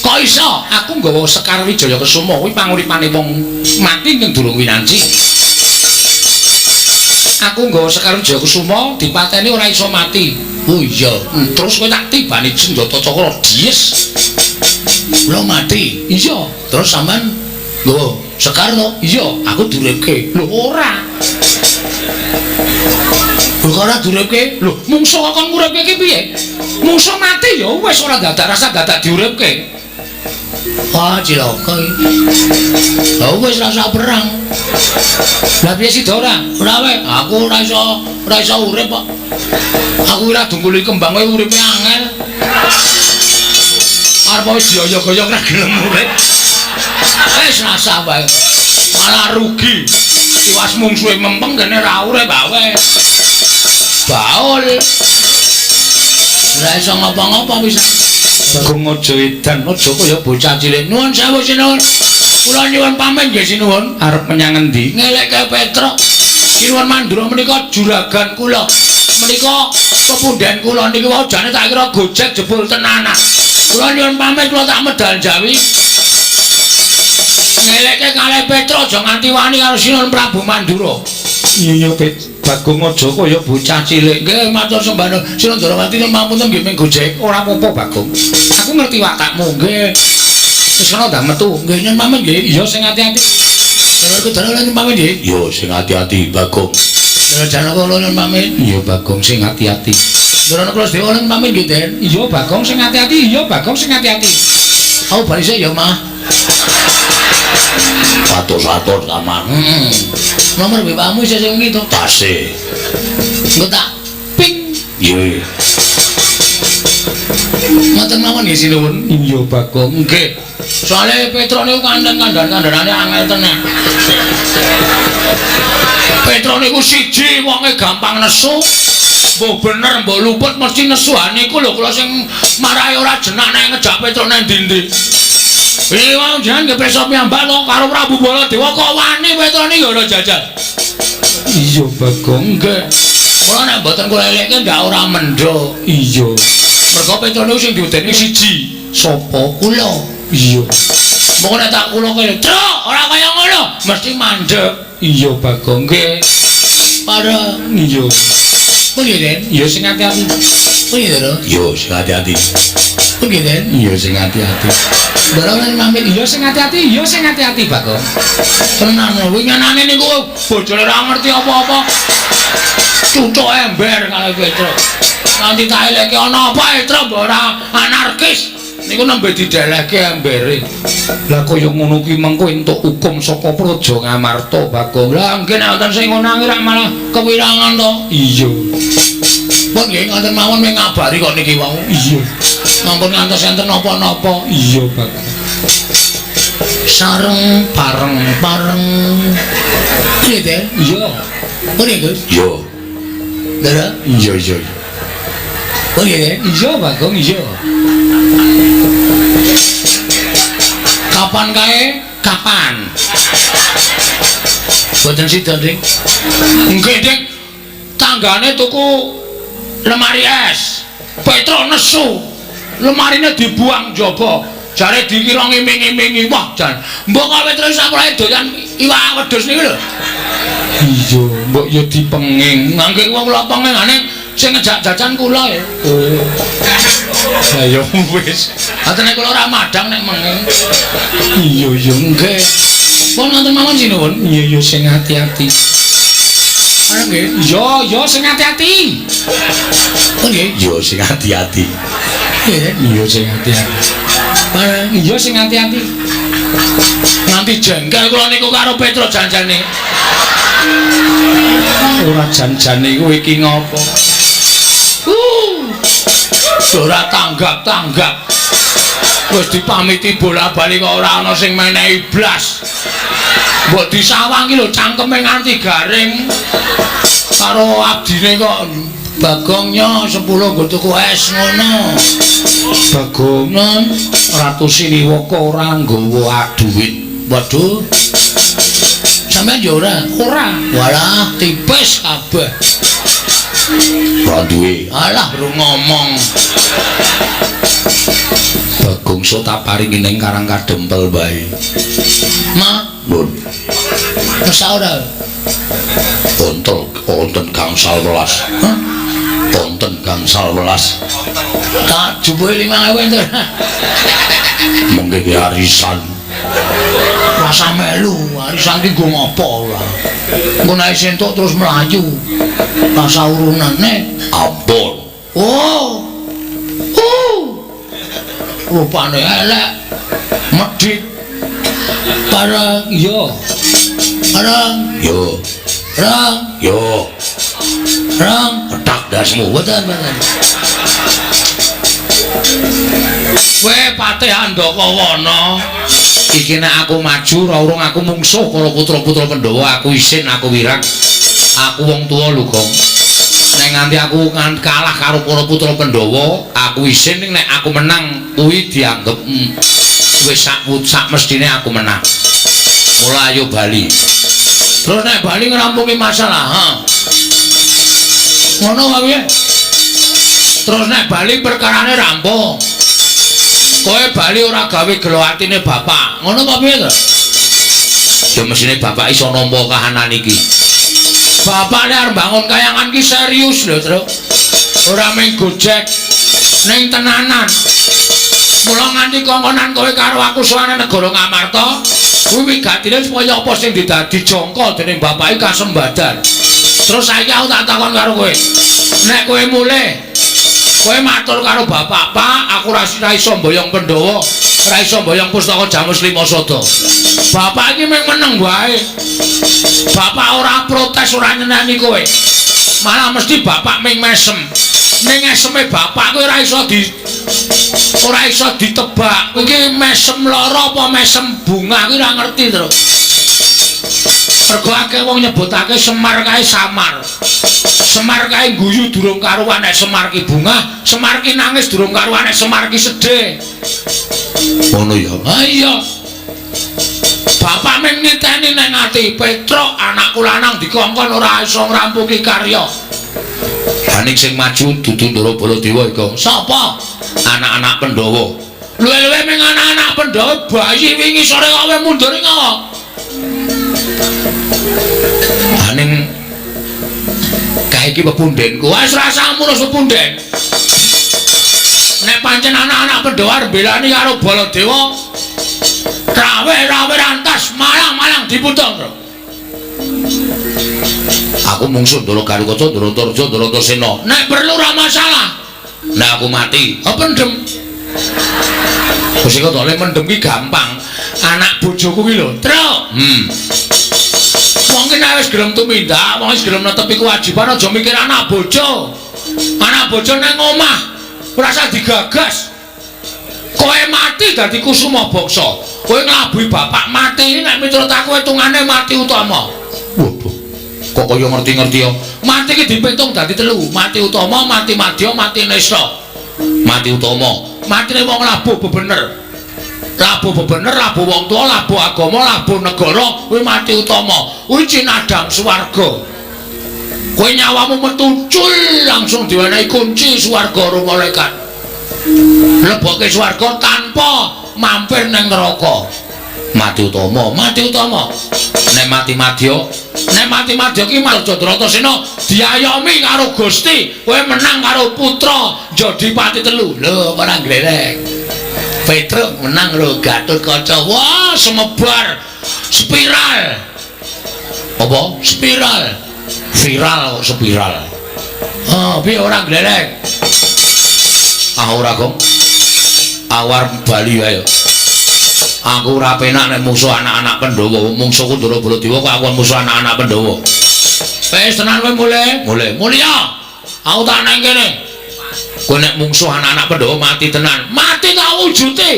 Kok iso? Aku nggawa Sekar Wijaya Kesuma kuwi panguripane wong mati ning durung winanci. Aku nggawa Sekar Wijaya Kesuma dipateni ora iso mati. Oh iya. Terus kowe tak tibani senjata cakra dies. Lho mati. Iya. Terus sampean nggawa Sekar to? Iya, aku duripke. Lho ora. Lho kok ora duripke? Lho, mungsuh kok kon nguripke ki piye? Mungsuh mati ya wis ora dadak rasa dadak diuripke. Wah, cilaka iki. Lah wis rasa perang. Lah piye sida ora? Ora wae, aku ora iso urip kok. Aku ora dungkuli kembang kowe uripe angel. Arep wis dioyok-oyok ora gelem urip. Wis rasa wae. Malah rugi. Tiwas mungsuhe mempeng kene ora urip wae. Baul. Ora iso ngapa-ngapa bisa. Bagong aja edan, aja kaya bocah cilik. Nuwun sewu sinuwun. Kula nyuwun pamit nggih sinuwun. Arep menyang endi? Ngelekke Petruk. Sinuwun Mandura menika juragan kula. Menika pepundhen kula niki wau jane tak kira gojek jebul tenanan. Kula nyuwun pamit kula tak medal Jawi. Ngelekke kalih Petruk aja nganti wani karo Sinuwun Prabu Mandura. Iya Bagong aja kaya bocah cilik. Nggih matur sembah nuwun. Sinuwun Ndorowati nyuwun nggih ming gojek. Ora apa-apa Bagong. Aku ngerti watakmu nggih. Wis ana ndak metu. Nggih nyuwun pamit nggih. Iya sing ati-ati. Dara dara nyuwun pamit nggih. Iya sing ati-ati Bagong. Dara Janaka kula nyuwun pamit. Iya Bagong sing ati-ati. Dara kula sedaya nyuwun pamit nggih Den. Iya Bagong sing ati-ati. Iya Bagong sing ati-ati. Aku bali sik ya Mah. Satu-satu sama. Nomor WA-mu isih sing iki to? Tasih. Engko tak ping. Iya. Ngoten mawon nggih sinuwun. Iya Bagong. Nggih. Soale Petruk niku kanten kandhan-kandhanane angel tenan. Petruk niku siji wonge gampang nesu. Mbok bener mbok luput mesti nesu. Ha niku lho kula sing marahi ora jenak nek ngejak Petruk nang ndi-ndi. Iki wong jenengan nggih pirsa piyambak to karo Prabu Baladewa kok wani Petruk niki ora jajal. Iya Bagong. Nggih. Kula nek mboten kula elekke ndak ora mendho. Iya. Mergo Petruk niku sing diudeni siji. Sapa? Kula. Iya. Moko nek tak kula kene, "Truk, ora kaya ngono." Mesti mandek. Iya Bagong. Nggih. Para iya. Piye, Den? Iya sing ati-ati. Piye, Dara? Iya sing ati-ati. Piye, Den? Iya sing ati-ati. Dara lan pamit. Iya sing ati-ati, iya sing ati-ati Bagong. Tenan winginane niku bojone ora ngerti apa-apa. Cucuk ember karo Petruk. Nanti tak eleke ana apa Petruk mbok ora anarkis. Niku nembe didelehke embere. Lah kaya ngono ki mengko entuk hukum saka Praja Ngamarta Bagong. Lah nggih nek wonten sing ngono rak malah kewirangan to. Iya. Pun nggih ngoten mawon mung ngabari kok niki wau. Iya. Ampun ngantos enten napa-napa. Iya Bagong. Sareng bareng bareng. Piye, Den? Iya. Piye, Gus? Iya. Dara? Iya iya. Piye, Den? Iya Bagong iya. Kapan kae? Kapan? Boten sida, Dik. Nggih, Dik. Tanggane tuku lemari es. Petruk nesu. Lemarine dibuang njaba. Jare dikira ngiming-imingi. Wah, jan. Mbok kok Petruk sakulahe doyan iwak wedhus niku lho. Iya, mbok ya dipenging. Mangke wong kula pengingane sing ngejak jajan kula ya. Oh. Lah ya wis. Atene kula ora madhang nek menging. Iya iya nggih. Pun ngoten mawon sinuwun. Iya iya sing ati-ati. Ana nggih. Iya iya sing ati-ati. Pun nggih. Iya sing ati-ati. Iya iya sing ati-ati. Bareng iya sing ati-ati. Nganti jengkel kula niku karo Petro janjane. Ora janjane kowe iki ngopo? Ora tanggap-tanggap. Wis dipamiti bola-bali kok ora ana sing menehi blas. Mbok disawang ki lho cangkeme nganti garing. Karo abdine kok Bagongnya 10 nggo tuku es ngono. Bagong non Ratu Siniwaka ora nggawa dhuwit. Waduh. Sampeyan yo ora? Ora. Walah, tipis kabeh. Ora duwe. Alah, ru ngomong. Bagong so tak paringi ning Karang Kadempel wae. Ma, Nun. Masa ora? Bontel wonten gangsal welas. Hah? Wonten gangsal welas. Tak jupuke 5.000 enten. Mengke ki arisan. Rasa melu, arisan ki nggo ngopo ora? Engko nek entuk terus mlayu. Rasa urunane ampun. Oh. Oh. Rupane elek. Medhit. Bareng yo. Bareng yo. Rang yo. Rang petak dasmu. Mboten, mboten. Kowe Patih Andakawana. Iki nek aku maju ora urung aku mungsuh karo putra-putra Pandhawa, aku isin, aku wirang. Aku wong tuwa lho, Gong. Nek nganti aku kalah karo para putra Pandhawa, aku isin, ning nek aku menang kuwi dianggep wis sak mestine aku menang. Mula ayo bali. Terus nek bali ngrampungi masalah, ha. Ngono wae. Terus nek bali perkarane rampung. Kowe bali ora gawe gelo atine bapak. Ngono apa piye to? Ya mesine bapak iso nampa kahanan iki. Bapak nek arep bangun kayangan ki serius lho, Truk. Ora mung gojek ning tenanan. Mula nganti kongkonan kowe karo aku sowane negara Ngamarta, kuwi wigatine supaya apa sing didadi jangka dening bapak iki kasembadan. Terus saiki aku tak takon karo kowe. Nek kowe mulih, kowe matur karo bapak, "Pak, aku ora iso mboyong Pandhawa, ora iso mboyong pustaka Jamus Lima Sada." Bapak iki mung meneng wae. Bapak ora protes, ora nyeneni kowe. Malah mesti bapak mung mesem. Ning eseme bapak kowe ora iso ditebak. Kowe iki mesem lara apa mesem bunga kuwi ora ngerti, Truk. Mergo akeh wong nyebutake Semar kae samar. Semar kae guyu durung karuan nek Semar ki bungah, Semar ki nangis durung karuan nek Semar ki sedih. Ngono ya. Ha iya. Bapak mung niteni nang ati, Petruk anakku lanang dikongkon ora iso ngrampungi karya. Lah ning sing maju dudu Ndara Baladewa iku. Sapa? Anak-anak Pandhawa. Luwe-luwe ming anak-anak Pandhawa bayi wingi sore kowe mundur ngopo? Lah ning kae iki pepundhenku. Wis rasah ngurus pepunden. Nek pancen anak-anak Pandhawa arep belani karo Baladewa, rawe-rawe rantas malang-malang diputung, Bro. Aku mungsuh Ndara Garukaca, Ndara Antarja, Ndara Antasena. Nek perlu ora masalah. Nek aku mati, apa pendem? Wis kok le mendem ki gampang. Anak bojoku ki lho, Truk. Wong ki nek wis gelem tumindak, wong wis gelem netepi kewajiban aja mikir anak bojo. Anak bojo nang omah ora usah digagas. Kowe mati dadi kusuma bangsa. Kowe nglabuhi bapak mati nek miturut aku hitungane mati utama. Waduh. Kok kaya ngerti-ngerti ya. Mati ki dipitung dadi telu, mati utama, mati madya, mati nista. Mati utama, matine wong labuh bebener. Labuh bebener, labuh wong tuwa, labuh agama, labuh negara, kuwi mati utama. Kuwi cinadang swarga. Kowe nyawamu metu cul langsung diwenehi kunci swarga karo malaikat. Leboke swarga tanpa mampir nang neraka. Mati utama, mati utama. Nek mati madya, nek mati madya ki Marjadratasena diayomi karo Gusti, kowe menang karo putra Jodipati telu. Lho, ora nglerek. Petruk menang karo Gatotkaca. Wah, semebar spiral. Apa? Spiral. Viral kok spiral. Oh, piye ora nglerek? Ah ora, Gong. Awar bali wae. Aku ora penak nek musuh anak-anak Pandhawa. Mungsuhku Ndara Baladewa kok aku musuh anak-anak Pandhawa. Wis tenan kowe mulih. Mulih. Mulya. Aku tak nang kene. Kowe nek mungsuh anak-anak Pandhawa mati tenan. Mati tak wujute.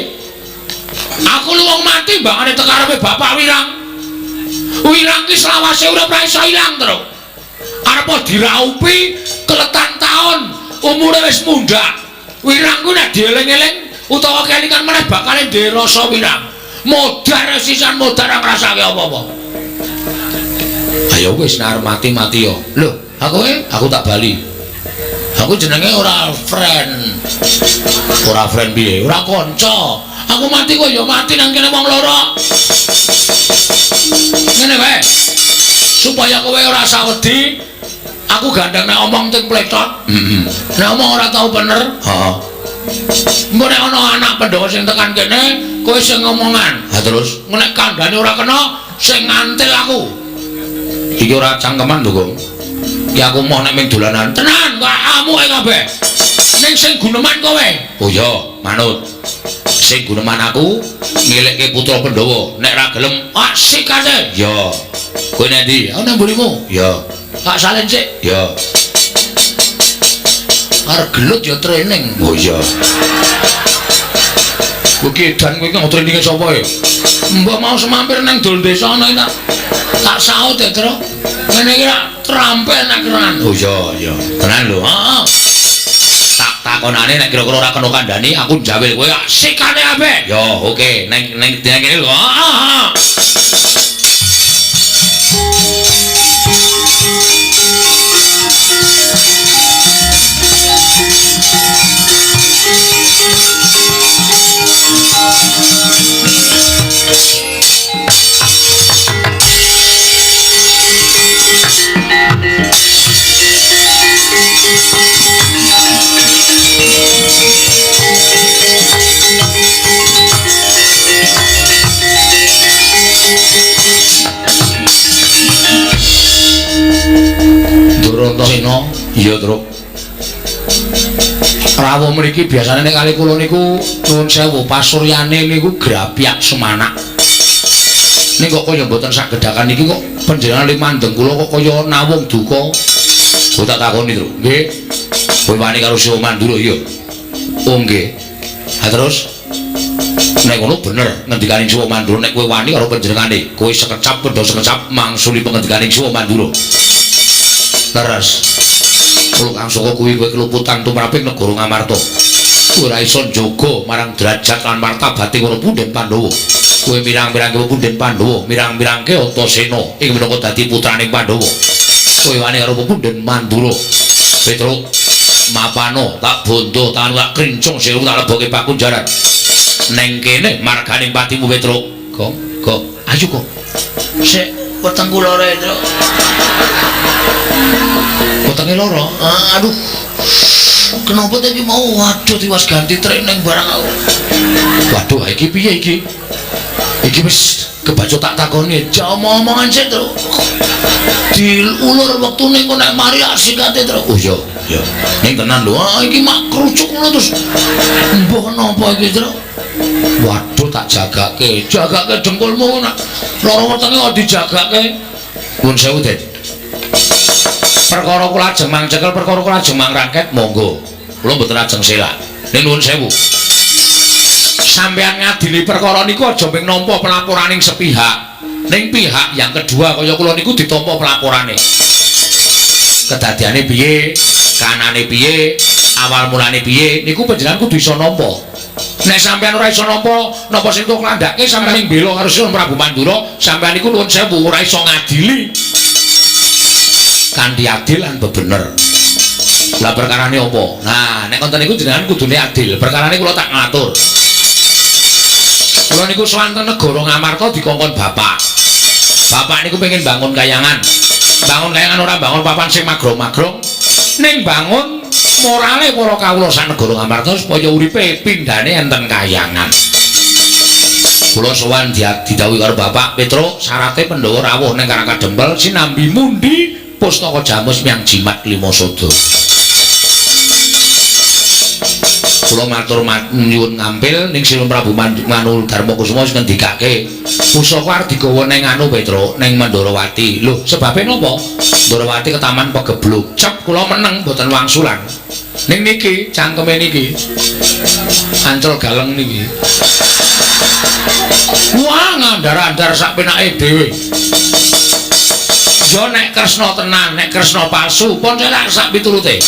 Aku lu wong mati mbangane tekarepe Bapak Wirang. Wirang ki selawase urip ora iso ilang, Tru. Arep diraupi keletan taun, umure wis mundhak. Wirang ku nek dieling-eling utawa kelingan meneh bakale ndek rasa wirang. Modar sisan modar ora ngrasake apa-apa. Ayo wis nek arep mati-mati yo. Lho, aku tak bali. Aku jenenge ora friend. Ora friend piye? Ora kanca. Aku mati kok ya mati nang kene wong loro. Ngene wae. Supaya kowe ora sawedi, aku gandeng nek omong ting pletot. Heeh. Nek omong ora tau bener. Heeh. Engko nek ana anak Pandhawa sing tekan kene, kowe sing ngomongan. Ha terus, nek kandhane ora kena, sing ngantil aku. Iki ora cangkeman lho, Gong. Iki aku moh nek ming dolanan. Tenan, kok amuke kabeh. Ning sing guneman kowe. Oh iya, manut. Sing guneman aku ngelekke putra Pandhawa. Nek ra gelem, asik ate. Ya. Kowe nek ndi? Aku nang mburimu. Ya. Tak salin sik. Ya. Arep gelut ya training. Oh iya. Kowe ki edan kowe iki traininge sapa e? Mbok mau semampir nang dol desa ana iki tak saut ya, Tru. Ngene iki rak trampil nek keran. Oh iya, iya. Tenan lho. Heeh. Tak takonane nek kira-kira ora kena kandhani aku njawil kowe sikane kabeh. Ya, oke. Neng neng kene lho. Heeh. Antasena. Iya, Truk. Rawuh mriki biasane nek kali kula niku nuwun sewu pasuryane niku grapyak semanak. Ning kok kaya mboten sagedakan iki kok panjenengan limandeng kula kok kaya nawung duka. Kula tak takoni, Truk. Nggih. Kowe wani karo Siwa Mandura iya. Oh nggih. Ha terus nek ngono bener ngendikane Siwa Mandura nek kowe wani karo panjenengane, kowe sekecap pendha sekecap mangsuli pengendikaning Siwa Mandura. Leres. Kula Kang Saka kuwi kowe keluputan tumraping negara Ngamarta. Kowe ora iso njaga marang derajat lan martabate para punden Pandhawa. Kowe mirang-mirangke punden Pandhawa, mirang-mirangke Antasena ing minangka dadi putraning Pandhawa. Kowe wani karo punden Mandura. Petruk mapano tak bondo tangan tak krincung sirung tak leboke pakunjaran. Neng kene marganing patimu Petruk. Gong, gong. Ayo kok. Sik wetengku lara, Truk. Wetenge lara. Aduh. Kenapa tadi mau waduh tiwas ganti training barang aku. Waduh, iki piye iki? Iki wis kebaca tak takoni. Jak omong-omongan sik, Truk. Diulur wektune engko nek mari asikate, Truk. Oh iya, iya. Ning tenan lho. Ah iki mak kerucuk ngono terus. Mbah napa iki, Truk? Waduh tak jagake. Jagake dengkulmu nek lara wetenge kok dijagake. Nuwun sewu, Den. Perkara kula ajeng mangcekel, perkara kula ajeng mangrangket, monggo. Kula mboten ajeng selak. Ning nuwun sewu. Sampeyan ngadili perkara niku aja mung nampa pelaporaning sepihak. Ning pihak yang kedua kaya kula niku ditampa pelaporane. Kedadiane piye, kanane piye, awal mulane piye, niku panjenengan kudu iso nampa. Nek sampeyan ora iso nampa, napa sing tok landhake sampeyan ing bela karo Sinuwun Prabu Mandura, sampeyan niku nuwun sewu ora iso ngadili. Kanthi adil lan bebener. Lah perkarane apa? Nah, nek konten niku jenengan kudune adil. Perkarane kula tak ngatur. Kula niku sowan teng negara Ngamarta dikongkon bapak. Bapak niku pengen bangun kayangan. Bangun kayangan ora bangun papan sing magrong-magrong. Ning bangun morale para kawula sak negara Ngamarta supaya uripe pindhane enten kayangan. Kula sowan didhawuhi karo Bapak Petruk, syarate Pandhawa rawuh ning Karang Kadempel sinambi mundi pustaka jamus miang jimat lima sada. Kula matur nyuwun ngampil ning Sinuwun Prabu Manu Darma Kusuma wis ngendikake pusaka arep digawa ning anu Petruk ning Mandrawati. Lho, sebabe napa? Mandrawati ketaman pegebluk. Cep kula meneng mboten wangsulan. Ning niki cangkeme niki. Ancel galeng niki. Wah, ngandar-andar sak penake dhewe. Ya nek Kresna tenan, nek Kresna palsu, pun celak sak piturute.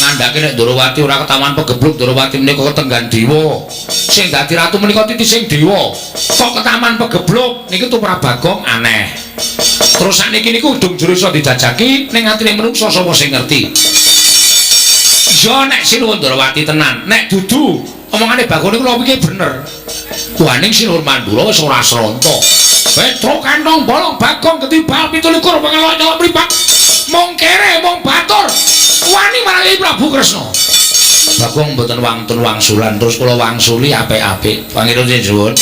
Ngandhake nek Ndrawati ora ketaman pegebluk, Ndrawati menika ketenggan dewa. Sing dadi ratu menika titising dewa. Kok ketaman pegebluk niki tumrap Bagong aneh. Terus sakniki niku udung jero iso dijajaki ning atine menungsa sapa sing ngerti. Ya nek Sinuwun Ndrawati tenan, nek dudu omongane Bagong niku kula pikir bener. Wah ning Sinuwun Mandura wis ora sronta. Petruk kantong bolong Bagong ketibal 27 pengelok nyolok mripat. Mung kere mung batur. Wani marang Prabu Kresna. Bagong mboten wantun wangsulan terus kula wangsuli apik-apik. Pangeran nyuwun.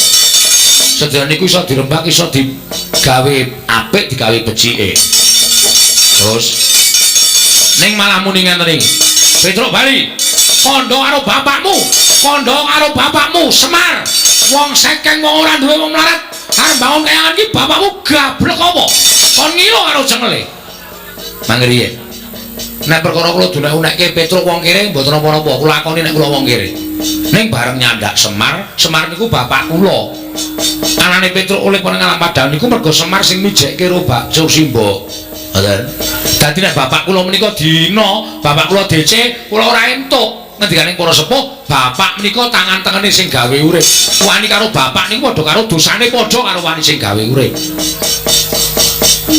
Sedaya niku iso dirembak iso digawe apik digawe becike. Terus ning malah muni ngenten iki. Petruk bali. Kandha karo bapakmu, kandha karo bapakmu Semar. Wong sekeng wong ora duwe wong melarat. Arep bangun kayangan iki bapakmu gablek apa? Kon ngilo karo jengele. Mangriye. Nek perkara kula dunek-unekke Petruk wong kere mboten napa-napa, kula lakoni nek kula wong kere. Ning bareng nyandak Semar, Semar niku bapak kula. Anane Petruk oleh nang alam padang niku mergo Semar sing mijekke karo Bakso Simbo. Ngoten. Dadi nek bapak kula menika dina, bapak kula DC, kula ora entuk. Ngendikane para sepuh, bapak menika tangan tengene sing gawe urip. Wani karo bapak niku padha karo dosane padha karo wani sing gawe urip.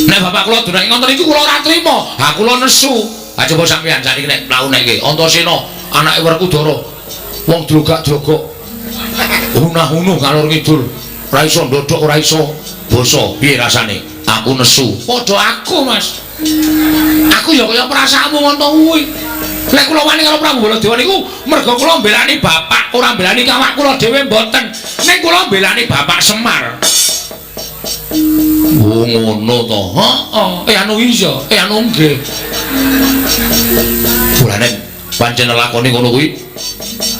Nek bapak kula dunake ngoten niku kula ora trima. Ha kula nesu. Ha coba sampeyan sakniki nek mlaku-nekke Antasena anake Werkudara. Wong drogak-drogok. Hunah-hunuh ngalor ngidul. Ora iso ndodhok, ora iso basa. Piye rasane? Aku nesu. Padha aku, Mas. Aku ya kaya perasaanmu ngono kuwi. Lek kula wani karo Prabu Baladewa niku mergo kula mbelani bapak, ora mbelani awak kula dhewe mboten. Ning kula mbelani bapak Semar. Oh ngono to. Heeh, anu iya, anu nggih. Mulane pancen lakone ngono kuwi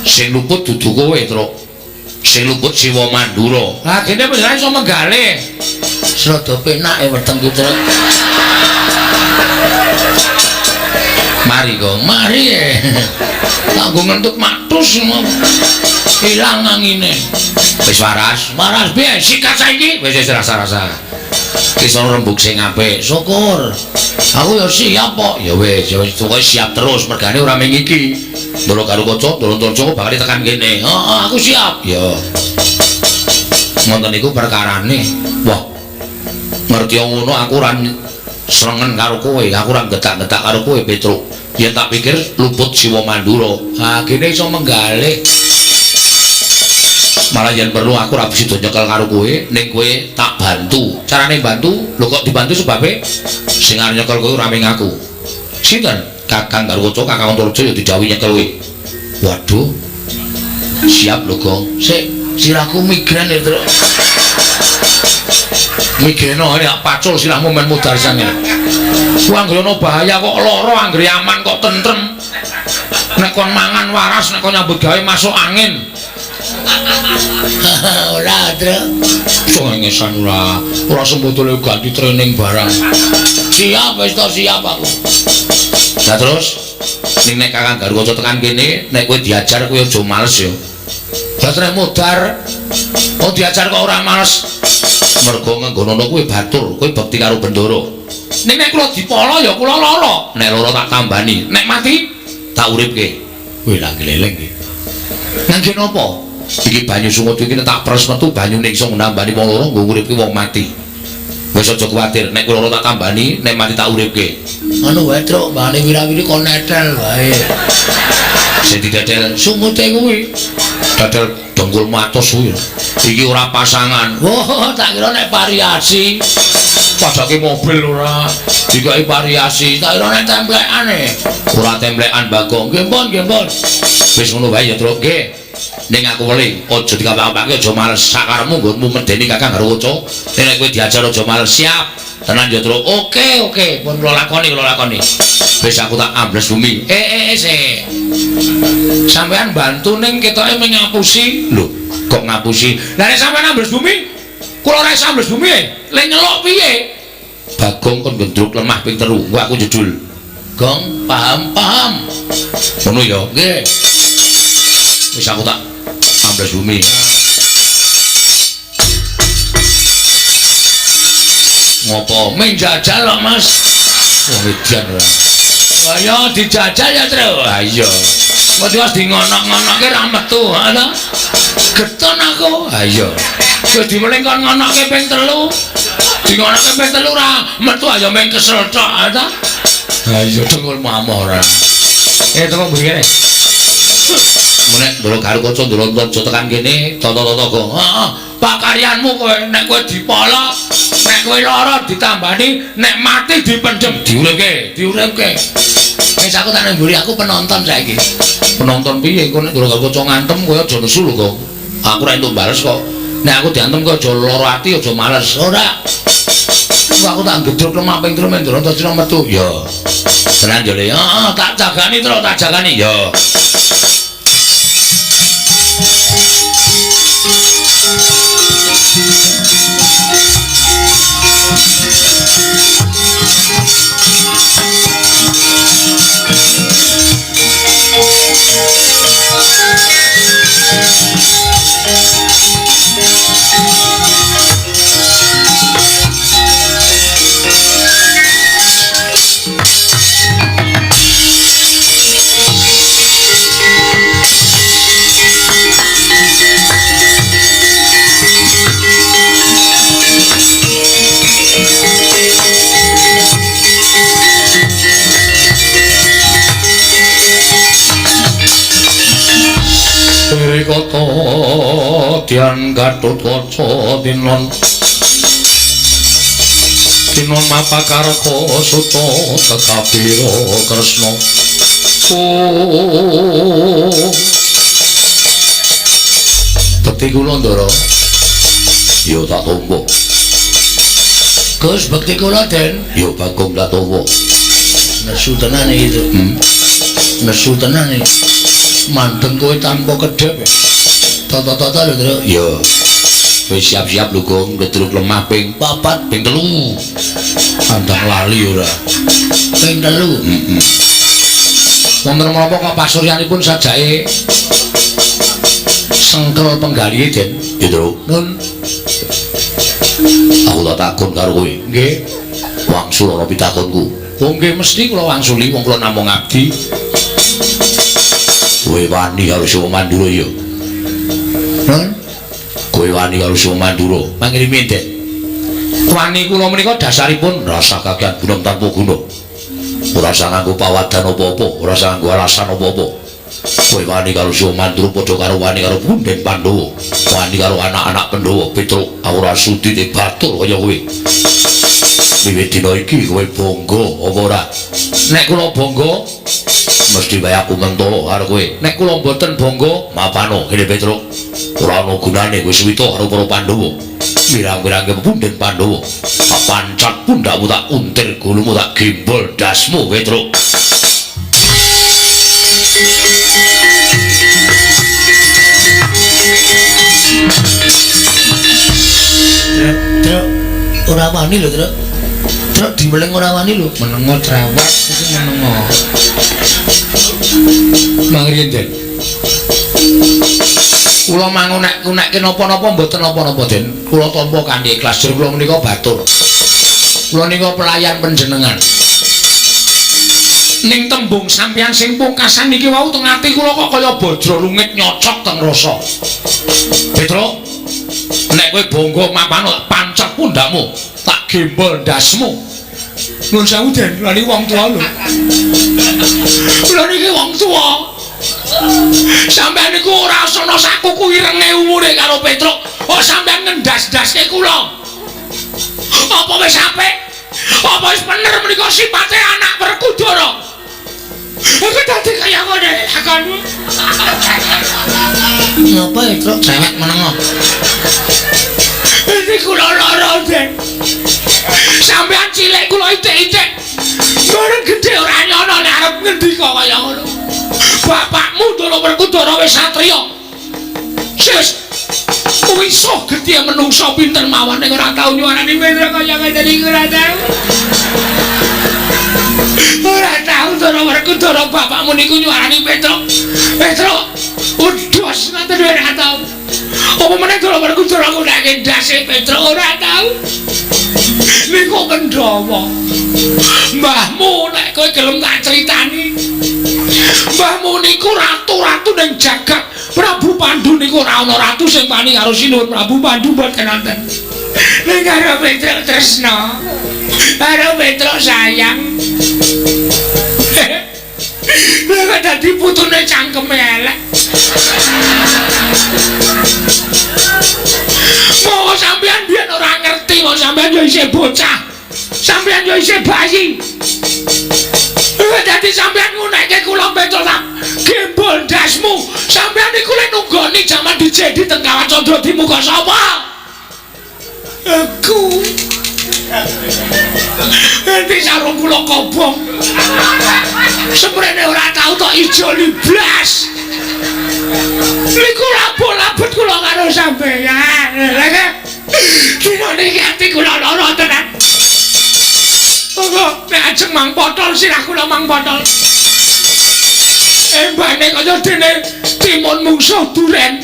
sing luput dudu kowe, Truk. Sing luput Siwa Mandura. Lah kene panjenengan iso menggalih. Srada penake weteng ki, Truk. Mari kok, mari. Kanggo ngentut matus ilang angine. Wis waras, waras piye sikat saiki? Wis wis rasa-rasa. Wis ana rembug sing apik. Syukur. Aku ya siap kok. Ya wis, ya wis pokoke siap terus mergane ora mung iki. Ndoro karo kaca, ndoro Antarja bakal tekan kene. Heeh, aku siap. Ya. Ngoten niku perkarane. Wah. Ngerti ngono aku ora srengen karo kowe, aku ora getak-getak karo kowe, Petruk. Yen tak pikir luput Siwa Mandura. Ha, kene iso menggalih. Malah yen perlu aku ora bisa nyekel karo kowe, ning kowe tak bantu. Carane bantu, lho kok dibantu sebabe sing arep nyekel kowe ora mung aku. Sinten? Kakang Garukaca, Kakang Antarja ya didhawuhi nyekel kowe. Waduh. Siap lho, Gong. Sik, sirahku migren ya, Truk. Migreno nek pacul sirahmu men mudhar sangene. Ku anggere ana bahaya kok lara, anggere aman kok tentrem. Nek kon mangan waras, nek kon nyambut gawe masuk angin. Ora, Truk. Cengengesan ora. Ora sembotole ganti training barang. Siap wis to, siap aku. Lah terus ning nek Kakang Garukaca tekan kene, nek kowe diajar kowe aja males ya. Lah trek mudhar. Oh diajar kok ora males. Mergo ngenggonono kuwi batur, kowe bekti karo Bendara. Ning nek kula dipala ya kula lara. Nek lara tak tambani, nek mati tak uripke. Wih lah gleleng iki. Ngangge napa? Iki banyu sungut iki nek tak pres metu banyune iso nambani wong loro nggo nguripke wong mati. Wis aja kuwatir, nek kula lara tak tambani, nek mati tak uripke. Anu wae, Truk, mbane wira-wiri kon netel wae. Sing didedel sungute kuwi. Dadel dengkul matos kuwi. Iki ora pasangan. Wah, tak kira nek variasi. Padake mobil ora dikai variasi. Tak kira nek templekane. Ora templekan Bagong. Nggih pun, nggih pun. Wis ngono wae ya, Truk. Nggih. Ning aku weling, aja dikapake aja males sakarepmu nggonmu medeni Kakang Garukaca. Nek kowe diajar aja males. Siap. Tenan ya, Truk. Oke, oke. Pun kula lakoni, kula lakoni. Wis aku tak ambles bumi. Sik. Sampeyan bantu ning ketoke mung ngapusi. Lho, kok ngapusi? Lah nek sampeyan ambles bumi, kula ora iso ambles bumi e. Le nyeluk piye? Bagong kon gendruk lemah ping 3, engko aku jedul. Gong, paham, paham. Ngono ya? Nggih. Wis aku tak ambles bumi. Ngopo? Ming jajal kok, Mas. Wong edan ora. Lah ya dijajal ya, Tru. Ha iya. Kok wis di ngonok-ngonokke ra metu, ha ta? Getun aku. Ha iya. Wis dimeling kon ngonokke ping 3. Di ngonokke ping 3 ra metu ya ming kesel tok, ha ta? Ha iya dengkulmu amoh ora. Teko mburi kene. Nek ndoro karo kaca ndoro aja tekan kene, tata-tata go. Heeh. Pakaryanmu kowe nek kowe dipolok, nek kowe lara ditambani, nek mati dipendhem, diuripke, diuripke. Wis aku tak nang mburi, aku penonton saiki. Penonton piye engko nek ndoro karo kaca ngantem kowe aja nesu lho kok. Aku ora entuk bales kok. Nek aku diantem kowe aja lara ati, aja males. Ora. Aku tak gedruk lemah ping 3 men Ndoro metu. Ya. Tenan yo Le. Heeh, tak jagani terus, tak jagani. Ya. Kata Dian Gatotkaca tinon tinon mapakarka suta tekabira Kresna. Oh, bekti kula Ndara. Ya tak tampa. Gus, bekti kula Den. Ya Bagong tak tampa. Nesu tenan iki. Nesu tenan iki. Mandeng kowe tanpa kedhep. Tata-tata lho, Tru. Ya. Wis siap-siap lho, Gong, gedruk lemah ping 4, ping 3. Andang lali ora. Ping 3. Heeh. Wonten menapa kok pasuryanipun sajake sengkel penggalihe, Den? Ya, Tru. Nun. Aku tak takon karo kowe. Nggih. Wangsul ana pitakonku. Oh nggih mesti kula wangsuli wong kula namung abdi. Kowe wani karo Siwa Mandura ya? Nun? Kowe wani karo Siwa Mandura? Mangirimi, Den. Wani kula menika dasaripun rasa kakean gunung tanpa guna. Ora usah nganggo pawadan apa-apa, ora usah nganggo alasan apa-apa. Kowe wani karo Siwa Mandura padha karo wani karo Punden Pandhawa, wani karo anak-anak Pandhawa. Petruk, aku ora sudi dibatur kaya kowe. Wiwit dina iki kowe bangga apa ora? Nek kula bangga mesti wae aku mentolo karo kowe. Nek kula mboten bangga, mapano kene Petruk. Ora ana gunane kowe suwita karo para Pandhawa. Pirang-pirangke Punden Pandhawa. Tak pancat pundakmu, tak untir gulumu, tak gembol dasmu Petruk. Truk, ora wani lho, Truk. Truk dimeleng ora wani lho. Menengo cerewet iki menengo. Mangriyen, Den. Kula mangunek-unekke napa-napa mboten napa-napa, Den. Kula tampa kanthi ikhlas. Jur kula menika batur. Kula nika pelayan panjenengan. Ning tembung sampeyan sing pungkasan niki wau teng ati kula kok kaya bajra lungit nyocok teng rasa. Petruk, nek kowe bangga mapano tak pancet pundakmu, tak gembol ndasmu. Nuwun sewu, Den, kula niki wong tuwa lho. Kula niki wong tuwa. Sampeyan niku ora ana sakuku irenge umure karo Petruk. Oh, sampeyan ngendas-ndaske kula. Apa wis apik? Apa wis bener menika sipate anak Werkudara? Aku dadi kaya ngene lakonmu. Ngapa ya, Truk? Cewek menengo. Ini kula lara, Den. Sampeyan cilik kula itik-itik. Bareng gedhe ora nyono nek arep ngendika kaya ngono. Bapakmu Ndara Werkudara wis satriya. Wis wisuh gedhe menungsa pinter mawon ning ora tau nyuwarani Petruk kaya ngene iki ora tau. Ora tau Ndara Werkudara bapakmu niku nyuwarani Petruk. Petruk udos ngoten ora tau. Apa meneh Ndara Werkudara ngundhake ndase Petruk ora tau. Niku Pandhawa. Mbahmu nek kowe gelem tak critani. Mbahmu niku ratu-ratu ning jagat. Prabu Pandu niku ora ana ratu sing wani karo Sinuwun Prabu Pandu mboten wonten. Ning karo Petruk tresna. Karo Petruk sayang. Lha kok dadi putune cangkeme elek. Monggo sampeyan biyen ora ngerti, wong sampeyan yo isih bocah. Sampeyan yo isih bayi. Dadi sampeyan ngunekke kula Petruk tak gembol ndasmu. Sampeyan niku lek nunggoni jaman dijedi teng Kawah Candra di muka sapa? Aku. Enti sarung kula kobong. Semrene ora tau tok ijoli blas. Niku labut-labut kula karo sampeyan. Lha dina niki ati kula lara tenan. Monggo nek ajeng mang potol sirah kula mang potol. Embane kaya dene timun mungsuh duren.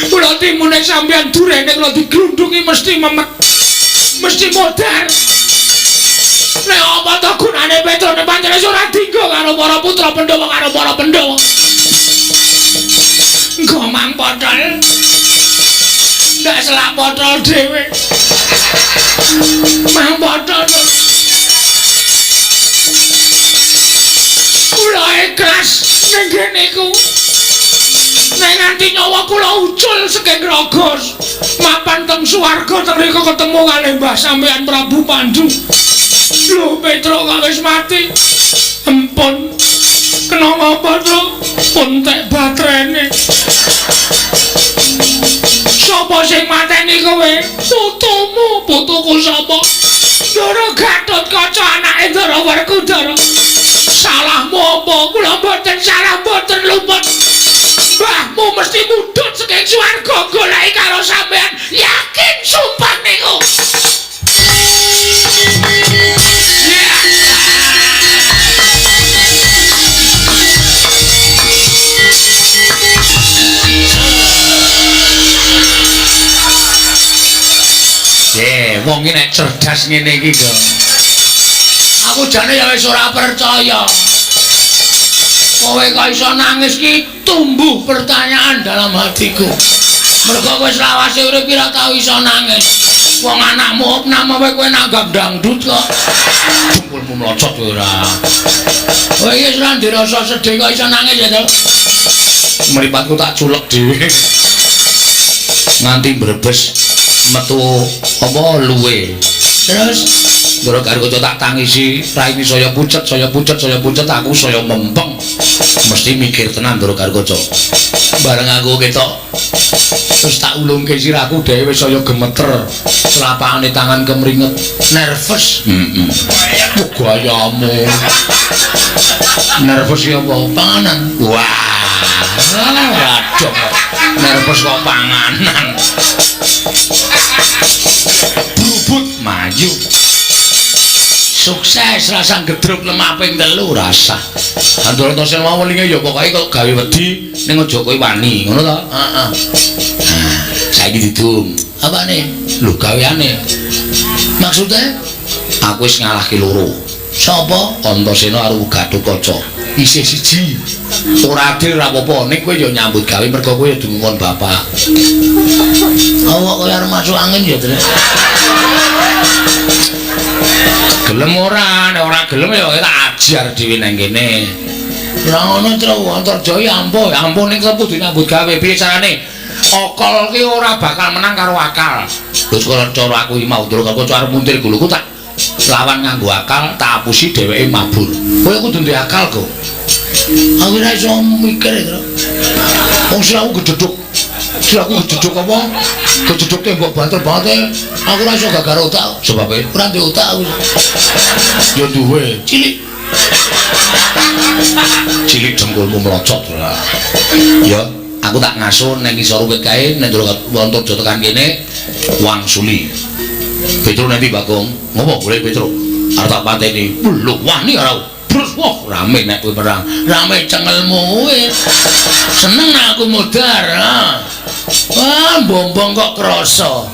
Kula timune sampeyan durene kula diglundungi mesti memek. Mesti modar. Nek apa to gunane Petruk nek pancen ora dinggo karo para putra Pandhawa karo para Pandhawa. Nggo mang potol. Ndak selak potol dhewe. Mang potol. Kula ikhlas ning kene iku. Nek nganti nyawa kula ucul saking raga mapan teng swarga teng mriku ketemu kalih Mbah sampeyan Prabu Pandu. Lho Petruk kok wis mati. Empun. Kena ngapa, Truk? Pun tek baterene. Sapa sing mateni kowe? Putumu, putuku sapa? Ndara Gatotkaca anake Ndara Werkudara. Salahmu apa? Kula mboten salah, mboten luput. Mbahmu mesti mudhun saking swarga goleki karo sampean. Yakin sumpah niku. Wong iki nek cerdas ngene iki, Gong. Aku jane ya wis ora percaya. Kowe kok iso nangis ki tumbuh pertanyaan dalam hatiku. Mergo kowe selawase urip ki ora tau iso nangis. Wong anakmu opname kowe nanggap dangdut kok. Jempolmu mlocot kowe ora. Kowe iki wis ora ndirasa sedih kok iso nangis ya to. Mripatku tak culek dhewe. Nganti brebes metu apa luwe. Terus Ndara Gatotkaca tak tangisi, raine saya pucet, saya pucet, saya pucet, aku saya mempeng. Mesti mikir tenan Ndara Gatotkaca. Bareng aku ketok terus tak ulungke sirahku dhewe wis saya gemeter. Selapakane tangan kemringet, nervous. Heeh. Mm. Gayamu. Nervous ya apa? Panganan. Wah. Waduh. Nervous kok panganan. Brubut maju. Sukses rasa gedruk lemah ping 3 rasa. Antarasena mau welinge ya pokoke kok gawe wedi ning aja kowe wani, ngono to? Heeh. Nah, saiki didum. Apane? Lho gaweane. Maksudnya aku wis ngalahke loro. Sapa? Antasena karo Gatotkaca. Isih siji. Ora adil ora apa-apa, ning kowe ya nyambut gawe mergo kowe ya dungkon bapak. Awak kowe arep masuk angin ya, Tru. Gelem ora, nek ora gelem ya tak ajar dhewe nang kene. Ora ngono, Tru, Antarjaya ampuh, ampuh ning kudu nyambut gawe. Piye carane? Akal ki ora bakal menang karo akal. Lho cara aku iki mau Ndara Gatotkaca arep muntir guluku tak lawan nganggo akal, tak apusi dheweke mabur. Kowe kudu duwe akal kok. Aku ora iso mikir, Tru. Wong sirahku gedhedhuk. Sirahku gedhedhuk apa? Gedhedhuk tembok banter banget. Aku ora iso gagar otak. Sebabe ora duwe otak aku. Ya duwe, cilik. Cilik dengkulmu mlocot ora. Ya, aku tak ngasuh ning ngisor wit kae nek Antarja tekan kene wangsuli. Petro nanti Bagong, ngopo golek Petro? Arep tak pateni. Lho, wani ora. Brus, wah, rame nek kowe perang. Rame cengelmu kowe. Seneng nek aku modar, ha. Wah, bombong kok krasa.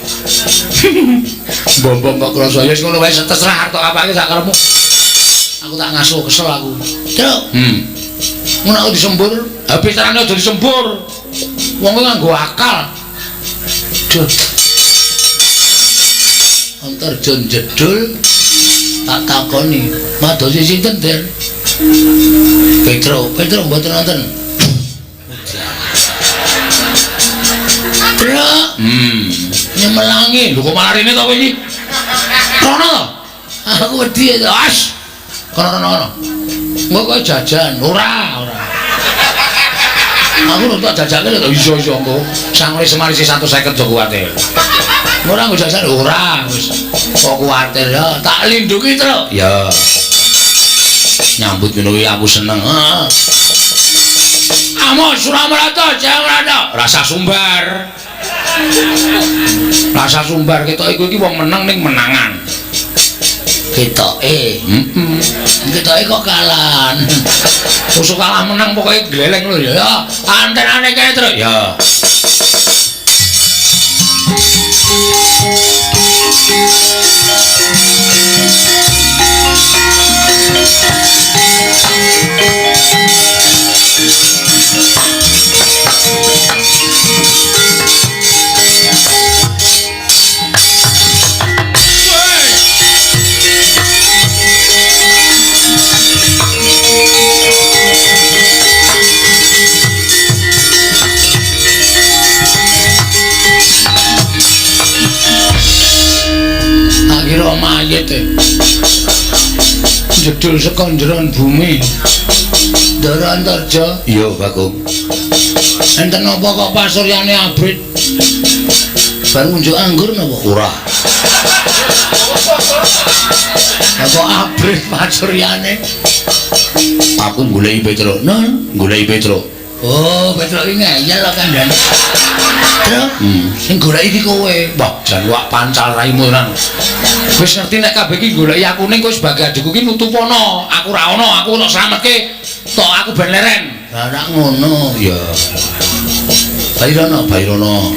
Bombong kok krasa. Ya wis ngono wae terserah arep tok apake sak karepmu. Aku tak ngasuh kesel aku. Truk. Ngono aku disembur, habis carane aja disembur. Wong kuwi nganggo akal. Duh. Antarja jedul tak takoni, madosi sinten, Den? Petro, Petro mboten wonten. Truk. Nyemelangi. Lho kok malah rene to kowe iki? Rono to? Aku wedi to. As. Kono rono kono. Engko kowe jajan. Ora, ora. Aku lho tak jajake lho. Iso iso engko. Sangune semari 150 jo kuwate. Ora nggo jajan ora wis. Kok kuwatir ya, tak lindungi, Truk. Ya. Nyambut ngono kuwi aku seneng. Heeh. Amo Suramarata, Jayamarata. Rasa sumbar. Rasa sumbar ketok iku iki wong meneng ning menangan. Ketoke. Heeh. Ketoke kok kalan. Musuh kalah menang pokoke gleleng lho ya. Ya, antenane kae, Truk. Ya. Kira mayit e. Jedul saka njeron bumi. Ndara Antarja. Iya, Bagong. Enten napa kok pasuryane abrit? Bar ngunjuk anggur napa? Ora. Lah kok abrit pasuryane? Aku goleki Petro. Non, goleki Petro. Oh, Petro iki ngeyel kok kandhane. Truk, sing goleki iki kowe. Wah, jan wak pancal raimu tenan. Wis ngerti nek kabeh iki goleki aku ning kowe sebagai adikku ki nutupono. Aku ra ono, aku tok slametke. Tok aku ben leren. Lah ora ngono. Ya. Bairono, Bairono.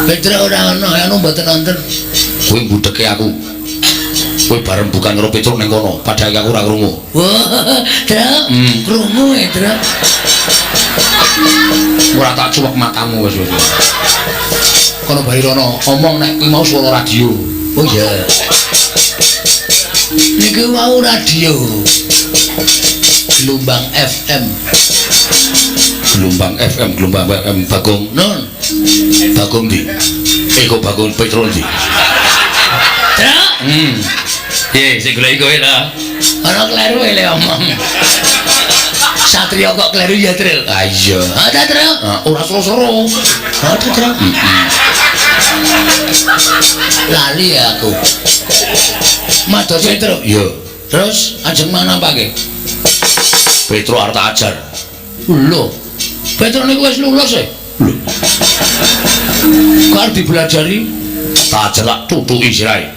Petro ora ono, anu mboten wonten. Kowe mbudheke aku. Kowe bareng bukan karo Petro ning kono, padahal aku ora krungu. Wah, Truk, krungu e, Truk. Ora tak cuwek matamu wis wis. Kono Bairono omong nek kuwi mau swara radio. Oh iya. Niki wau radio. Gelombang FM. Gelombang FM, gelombang FM Bagong. Non. Bagong ndi? Eh kok Bagong Petro ndi? Truk. Piye sing goleki kowe ta? Ana kleru le omong. Satria kok kleru ya, Truk? Ah iya. Ha ta, Truk? Ora seru-seru. Ha ta, Truk? Lali ya aku. Mados Petro. Iya. Terus ajeng manapake? Petro arep tak ajar. Lho. Petro niku wis lulus e. Lho. Kok arep dibelajari? Tak ajar tak tutuki sirahe.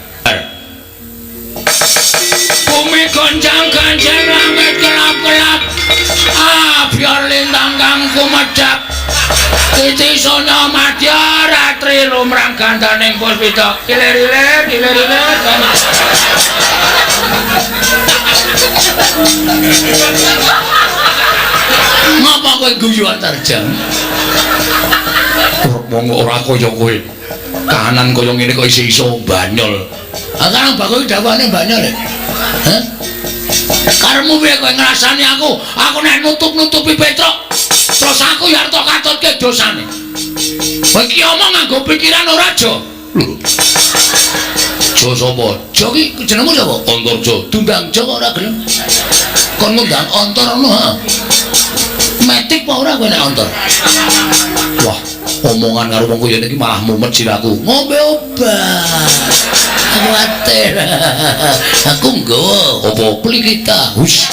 Bumi goncang-gancang langit kelap-kelap. Abyar lintang kang kumedhap. Titi sono madya ratri lumrang gandaning puspita. Ilir-ilir, ilir-ilir. Ngapa kowe guyu Antarja? Wong ora kaya kowe. Kahanan kaya ngene kok isih iso banyol. Ah karang bakul dawane banyol e. Hah? Karepmu piye kowe ngrasani aku? Aku nek nutup-nutupi Petruk, terus aku ya arep katutke dosane. Kowe iki omong nganggo pikiran ora, Jo? Lho. Jo sapa? Jo ki jenengmu sapa? Antarja. Dundang Jo kok ora gelem. Kon ngundang Antar ngono, ha? Metik apa ora kowe nek Antar? Wah, omongan karo wong kaya iki malah mumet siraku. Ngombe obat. Kuwatir. Aku nggawa apa plikita. Wis.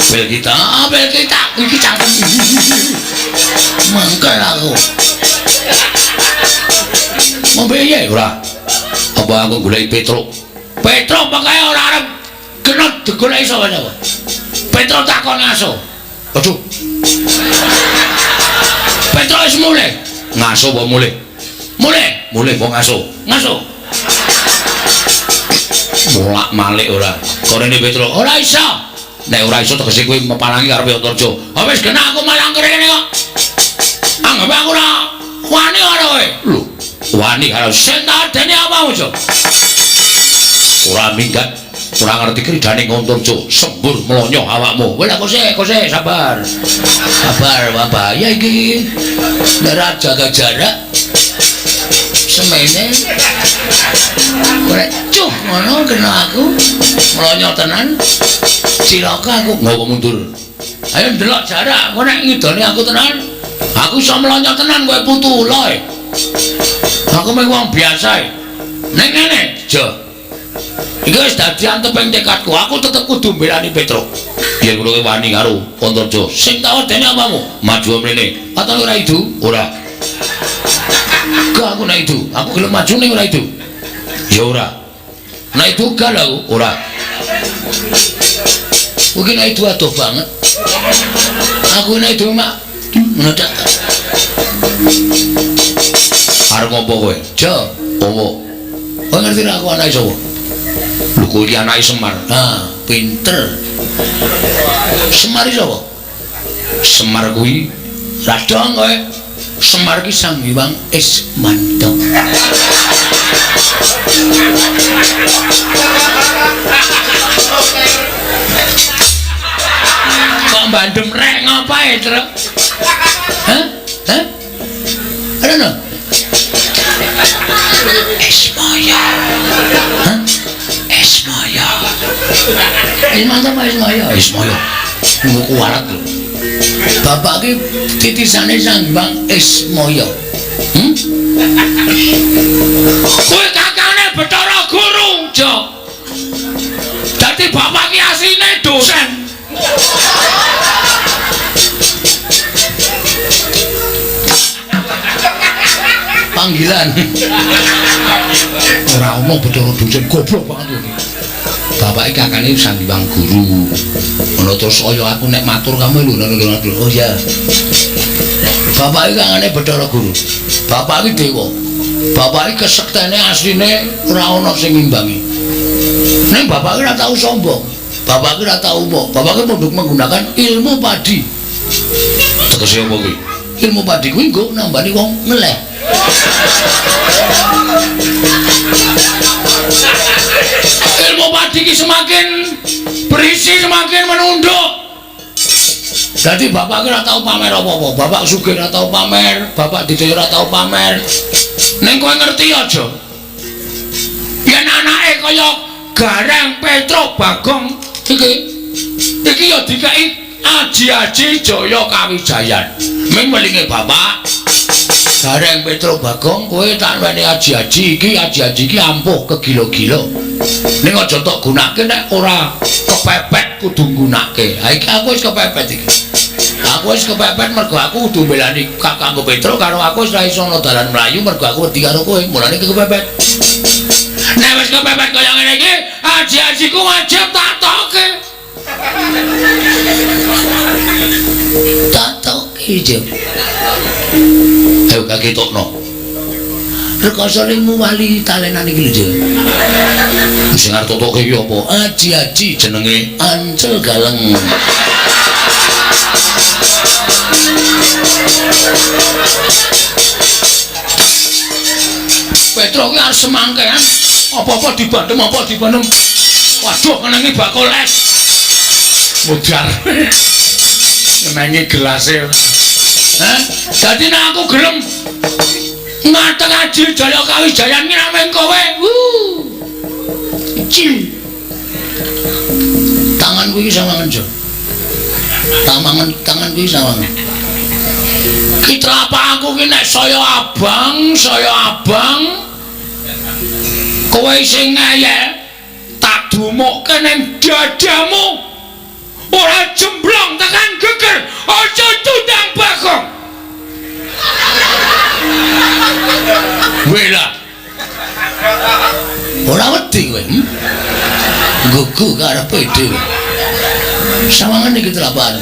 Bel kita, bel kita iki cangkem. Mangkel aku. Ngombe piye ora? Apa aku goleki Petruk? Petruk pokoke ora arep kena digoleki sapa-sapa. Petruk takon ngaso. Aduh. Petruk wis mulih. Ngaso apa mulih? Mulih, mulih apa ngaso? Ngaso. Molak-malik ora. Korene Petruk ora iso. Nek ora iso tegese kowe mepalangi karo Antarja. Ha wis kena aku malang kene kok. Anggap aku ora wani karo kowe. Lho, wani karo sing tak dene apa Jo? Ora minggat, ora ngerti kridane Antarja, sembur mlonyoh awakmu. Wis aku sik, sabar. Sabar, bahaya iki. Nek ora jaga jarak semene ora cuh ngono kena aku mlonyoh tenan. Cilaka aku ngopo mundur. Ayo ndelok jarak, kowe nek ngidoni aku tenan, aku iso mlonyoh tenan kowe putu ula. Aku mung wong biasa. Ning ngene, Jo. Iki wis dadi anteping tekadku, aku tetep kudu mbelani Petruk. Yen ngono kowe wani karo Antarja. Sing tak wedeni apamu? Maju mrene. Atau ora idu? Ora. Gak aku nek idu, aku gelem maju ning ora idu. Ya ora. Nek idu gal aku ora. Kuwi nek idu adoh banget. Aku nek idu mak ngono tak. Arep ngopo kowe? Jo, opo? Kowe ngerti ra aku anake sapa? Lho kowe iki anake Semar. Ha, pinter. Semar iki sapa? Semar kuwi radong kowe. Semar ki Sang Hyang Ismanto. Kok bandem rek ngapae, Truk? Hah? Hah? Ana? Ismaya. Hah? Ismaya. Ismanto apa Ismaya? Ismaya. Nunggu kuwarat lho. Bapak ki titisane Sang Hyang Ismaya. Kowe kakane Bathara Guru, Jo. Dadi bapak ki asline dosen. Panggilan. Ora omong Bathara dosen goblok banget iki. Bapake kakane Sang Hyang Guru. Ngono terus kaya aku nek matur kamu lho ngono. Oh iya. Bapake kakane Bathara Guru. Bapake dewa. Bapake kesektene asline ora ana sing ngimbangi. Ning bapake ora tau sombong. Bapake ora tau umuk. Bapake munduk menggunakan ilmu padi. Tegese apa kuwi? Ilmu padi kuwi nggo nambani wong ngeleh. Ilmu padi ki semakin berisi semakin menunduk. Jadi bapak ki ora tau pamer apa-apa. Bapak sugih ora tau pamer, bapak didaya ora tau pamer. Ning kowe ngerti aja. Yen anake kaya Gareng Petruk Bagong iki iki ya dikeki aji-aji Jaya Kawijayan. Ming welinge bapak Gareng Petruk Bagong kowe tak weni aji-aji iki, aji-aji iki ampuh kegila-gila. Ning aja tok gunake nek ora kepepet kudu nggunake. Ha iki aku wis kepepet iki. Aku wis kepepet mergo aku kudu mbelani kakangku Petruk karo aku wis ra iso ana dalan mlayu mergo aku wedi karo kowe. Mulane iki kepepet. Nek wis kepepet kaya ngene iki, aji-ajiku wajib tak toke. Tak toke, Jo. Ayo kaketokno. Rekasane muwali talenan iki lho, Jo. Sing arep totoke iki apa? Aji-aji jenenge Ancel Galeng. Petruk ki arep semangkean, apa-apa dibandem, apa dibandem. Waduh, ngenengi bakul es. Mudar. Ngenengi gelase. Hah? Dadi nek aku gelem ngateng aji Jaya Kawijayan ki namung kowe. Cil. Tanganku iki sawangen, Jo. Tanganku iki sawangen. Ki telapak aku ki nek saya abang, kowe sing ngeyel tak dumukke ning dadamu. Ora jemblong tekan geger, aja tundang Bagong. Wela. Ora wedi kowe, Gugu karepe dhewe. Sawangan iki telapan.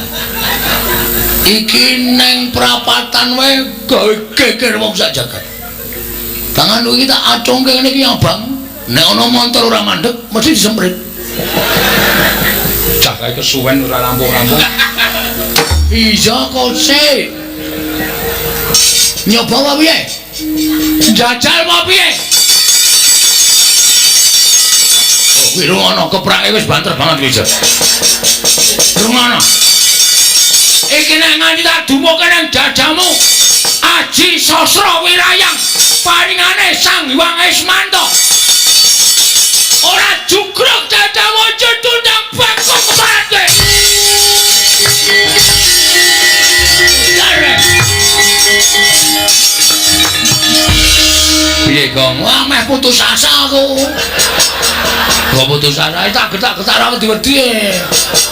Iki neng prapatan wae gawe geger wong sak jagat. Tangan iki tak acungke ngene iki abang. Nek ana montor ora mandek mesti disemprit. Cah kae kesuwen ora rampung-rampung. Iya kose. Nyoba apa piye? Jajal apa piye? Oh, kuwi rungono keprake wis banter banget kuwi. Rungono. Iki nek nganti tak dumuke nang dadamu Aji Sasra Wirayang paringane Sang Hyang Ismanto. Ora jugruk dadamu aja tundang Bagong keparate. Piye Gong? Wah meh putus asa aku. Kok putus asa tak getak-getak ra wedi-wedi.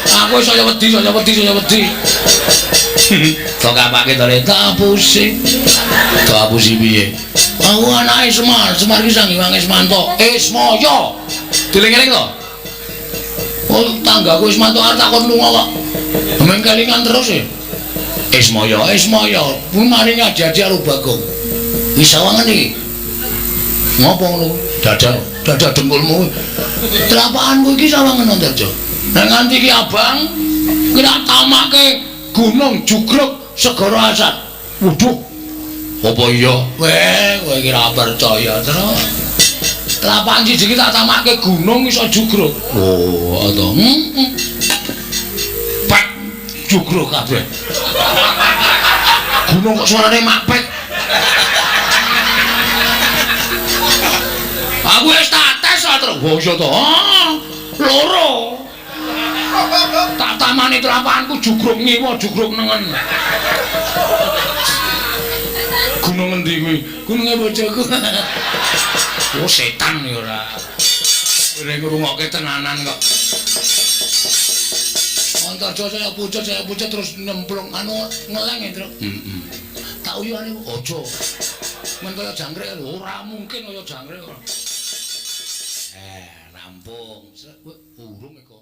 Aku saya wedi, saya wedi, saya wedi. Tok kapake to le tak apusi. Tak apusi piye? Aku anake Semar, Semar iki Sang Hyang Ismanto. Ismaya. Dieling-eling to? Oh, tanggaku Ismanto arep takon lunga kok. Meng kelingan terus e. Ismaya, Ismaya, kuwi maringi aji-aji karo Bagong. Wis sawangan iki. Ngopo ngono? Dada, dada dengkulmu. Telapakanku iki sawangan Antarja. Nek nganti iki abang, ki tak tamake gunung jugruk segara asat. Waduh. Apa iya? Weh, kowe iki ora percaya terus. Telapakan siji iki tak tamake gunung iso jugruk. Oh, to. Heeh. Pak jugruk kabeh. Gunung kok suarane makpek. Aku wis tak tes terus. Oh iya to. Loro. Tak tamani telapakanku jugruk ngiwa, jugruk nengen. Gunung endi kuwi? Gununge bojoku. Oh setan ya ora. Kowe ngrungokke tenanan kok. Antarja saya pucet terus nyemplung anu ngeleng ya, Truk. Heeh. Tak uyuhane aja. Men kaya jangkrik ora mungkin kaya jangkrik kok. Rampung. Urung iku.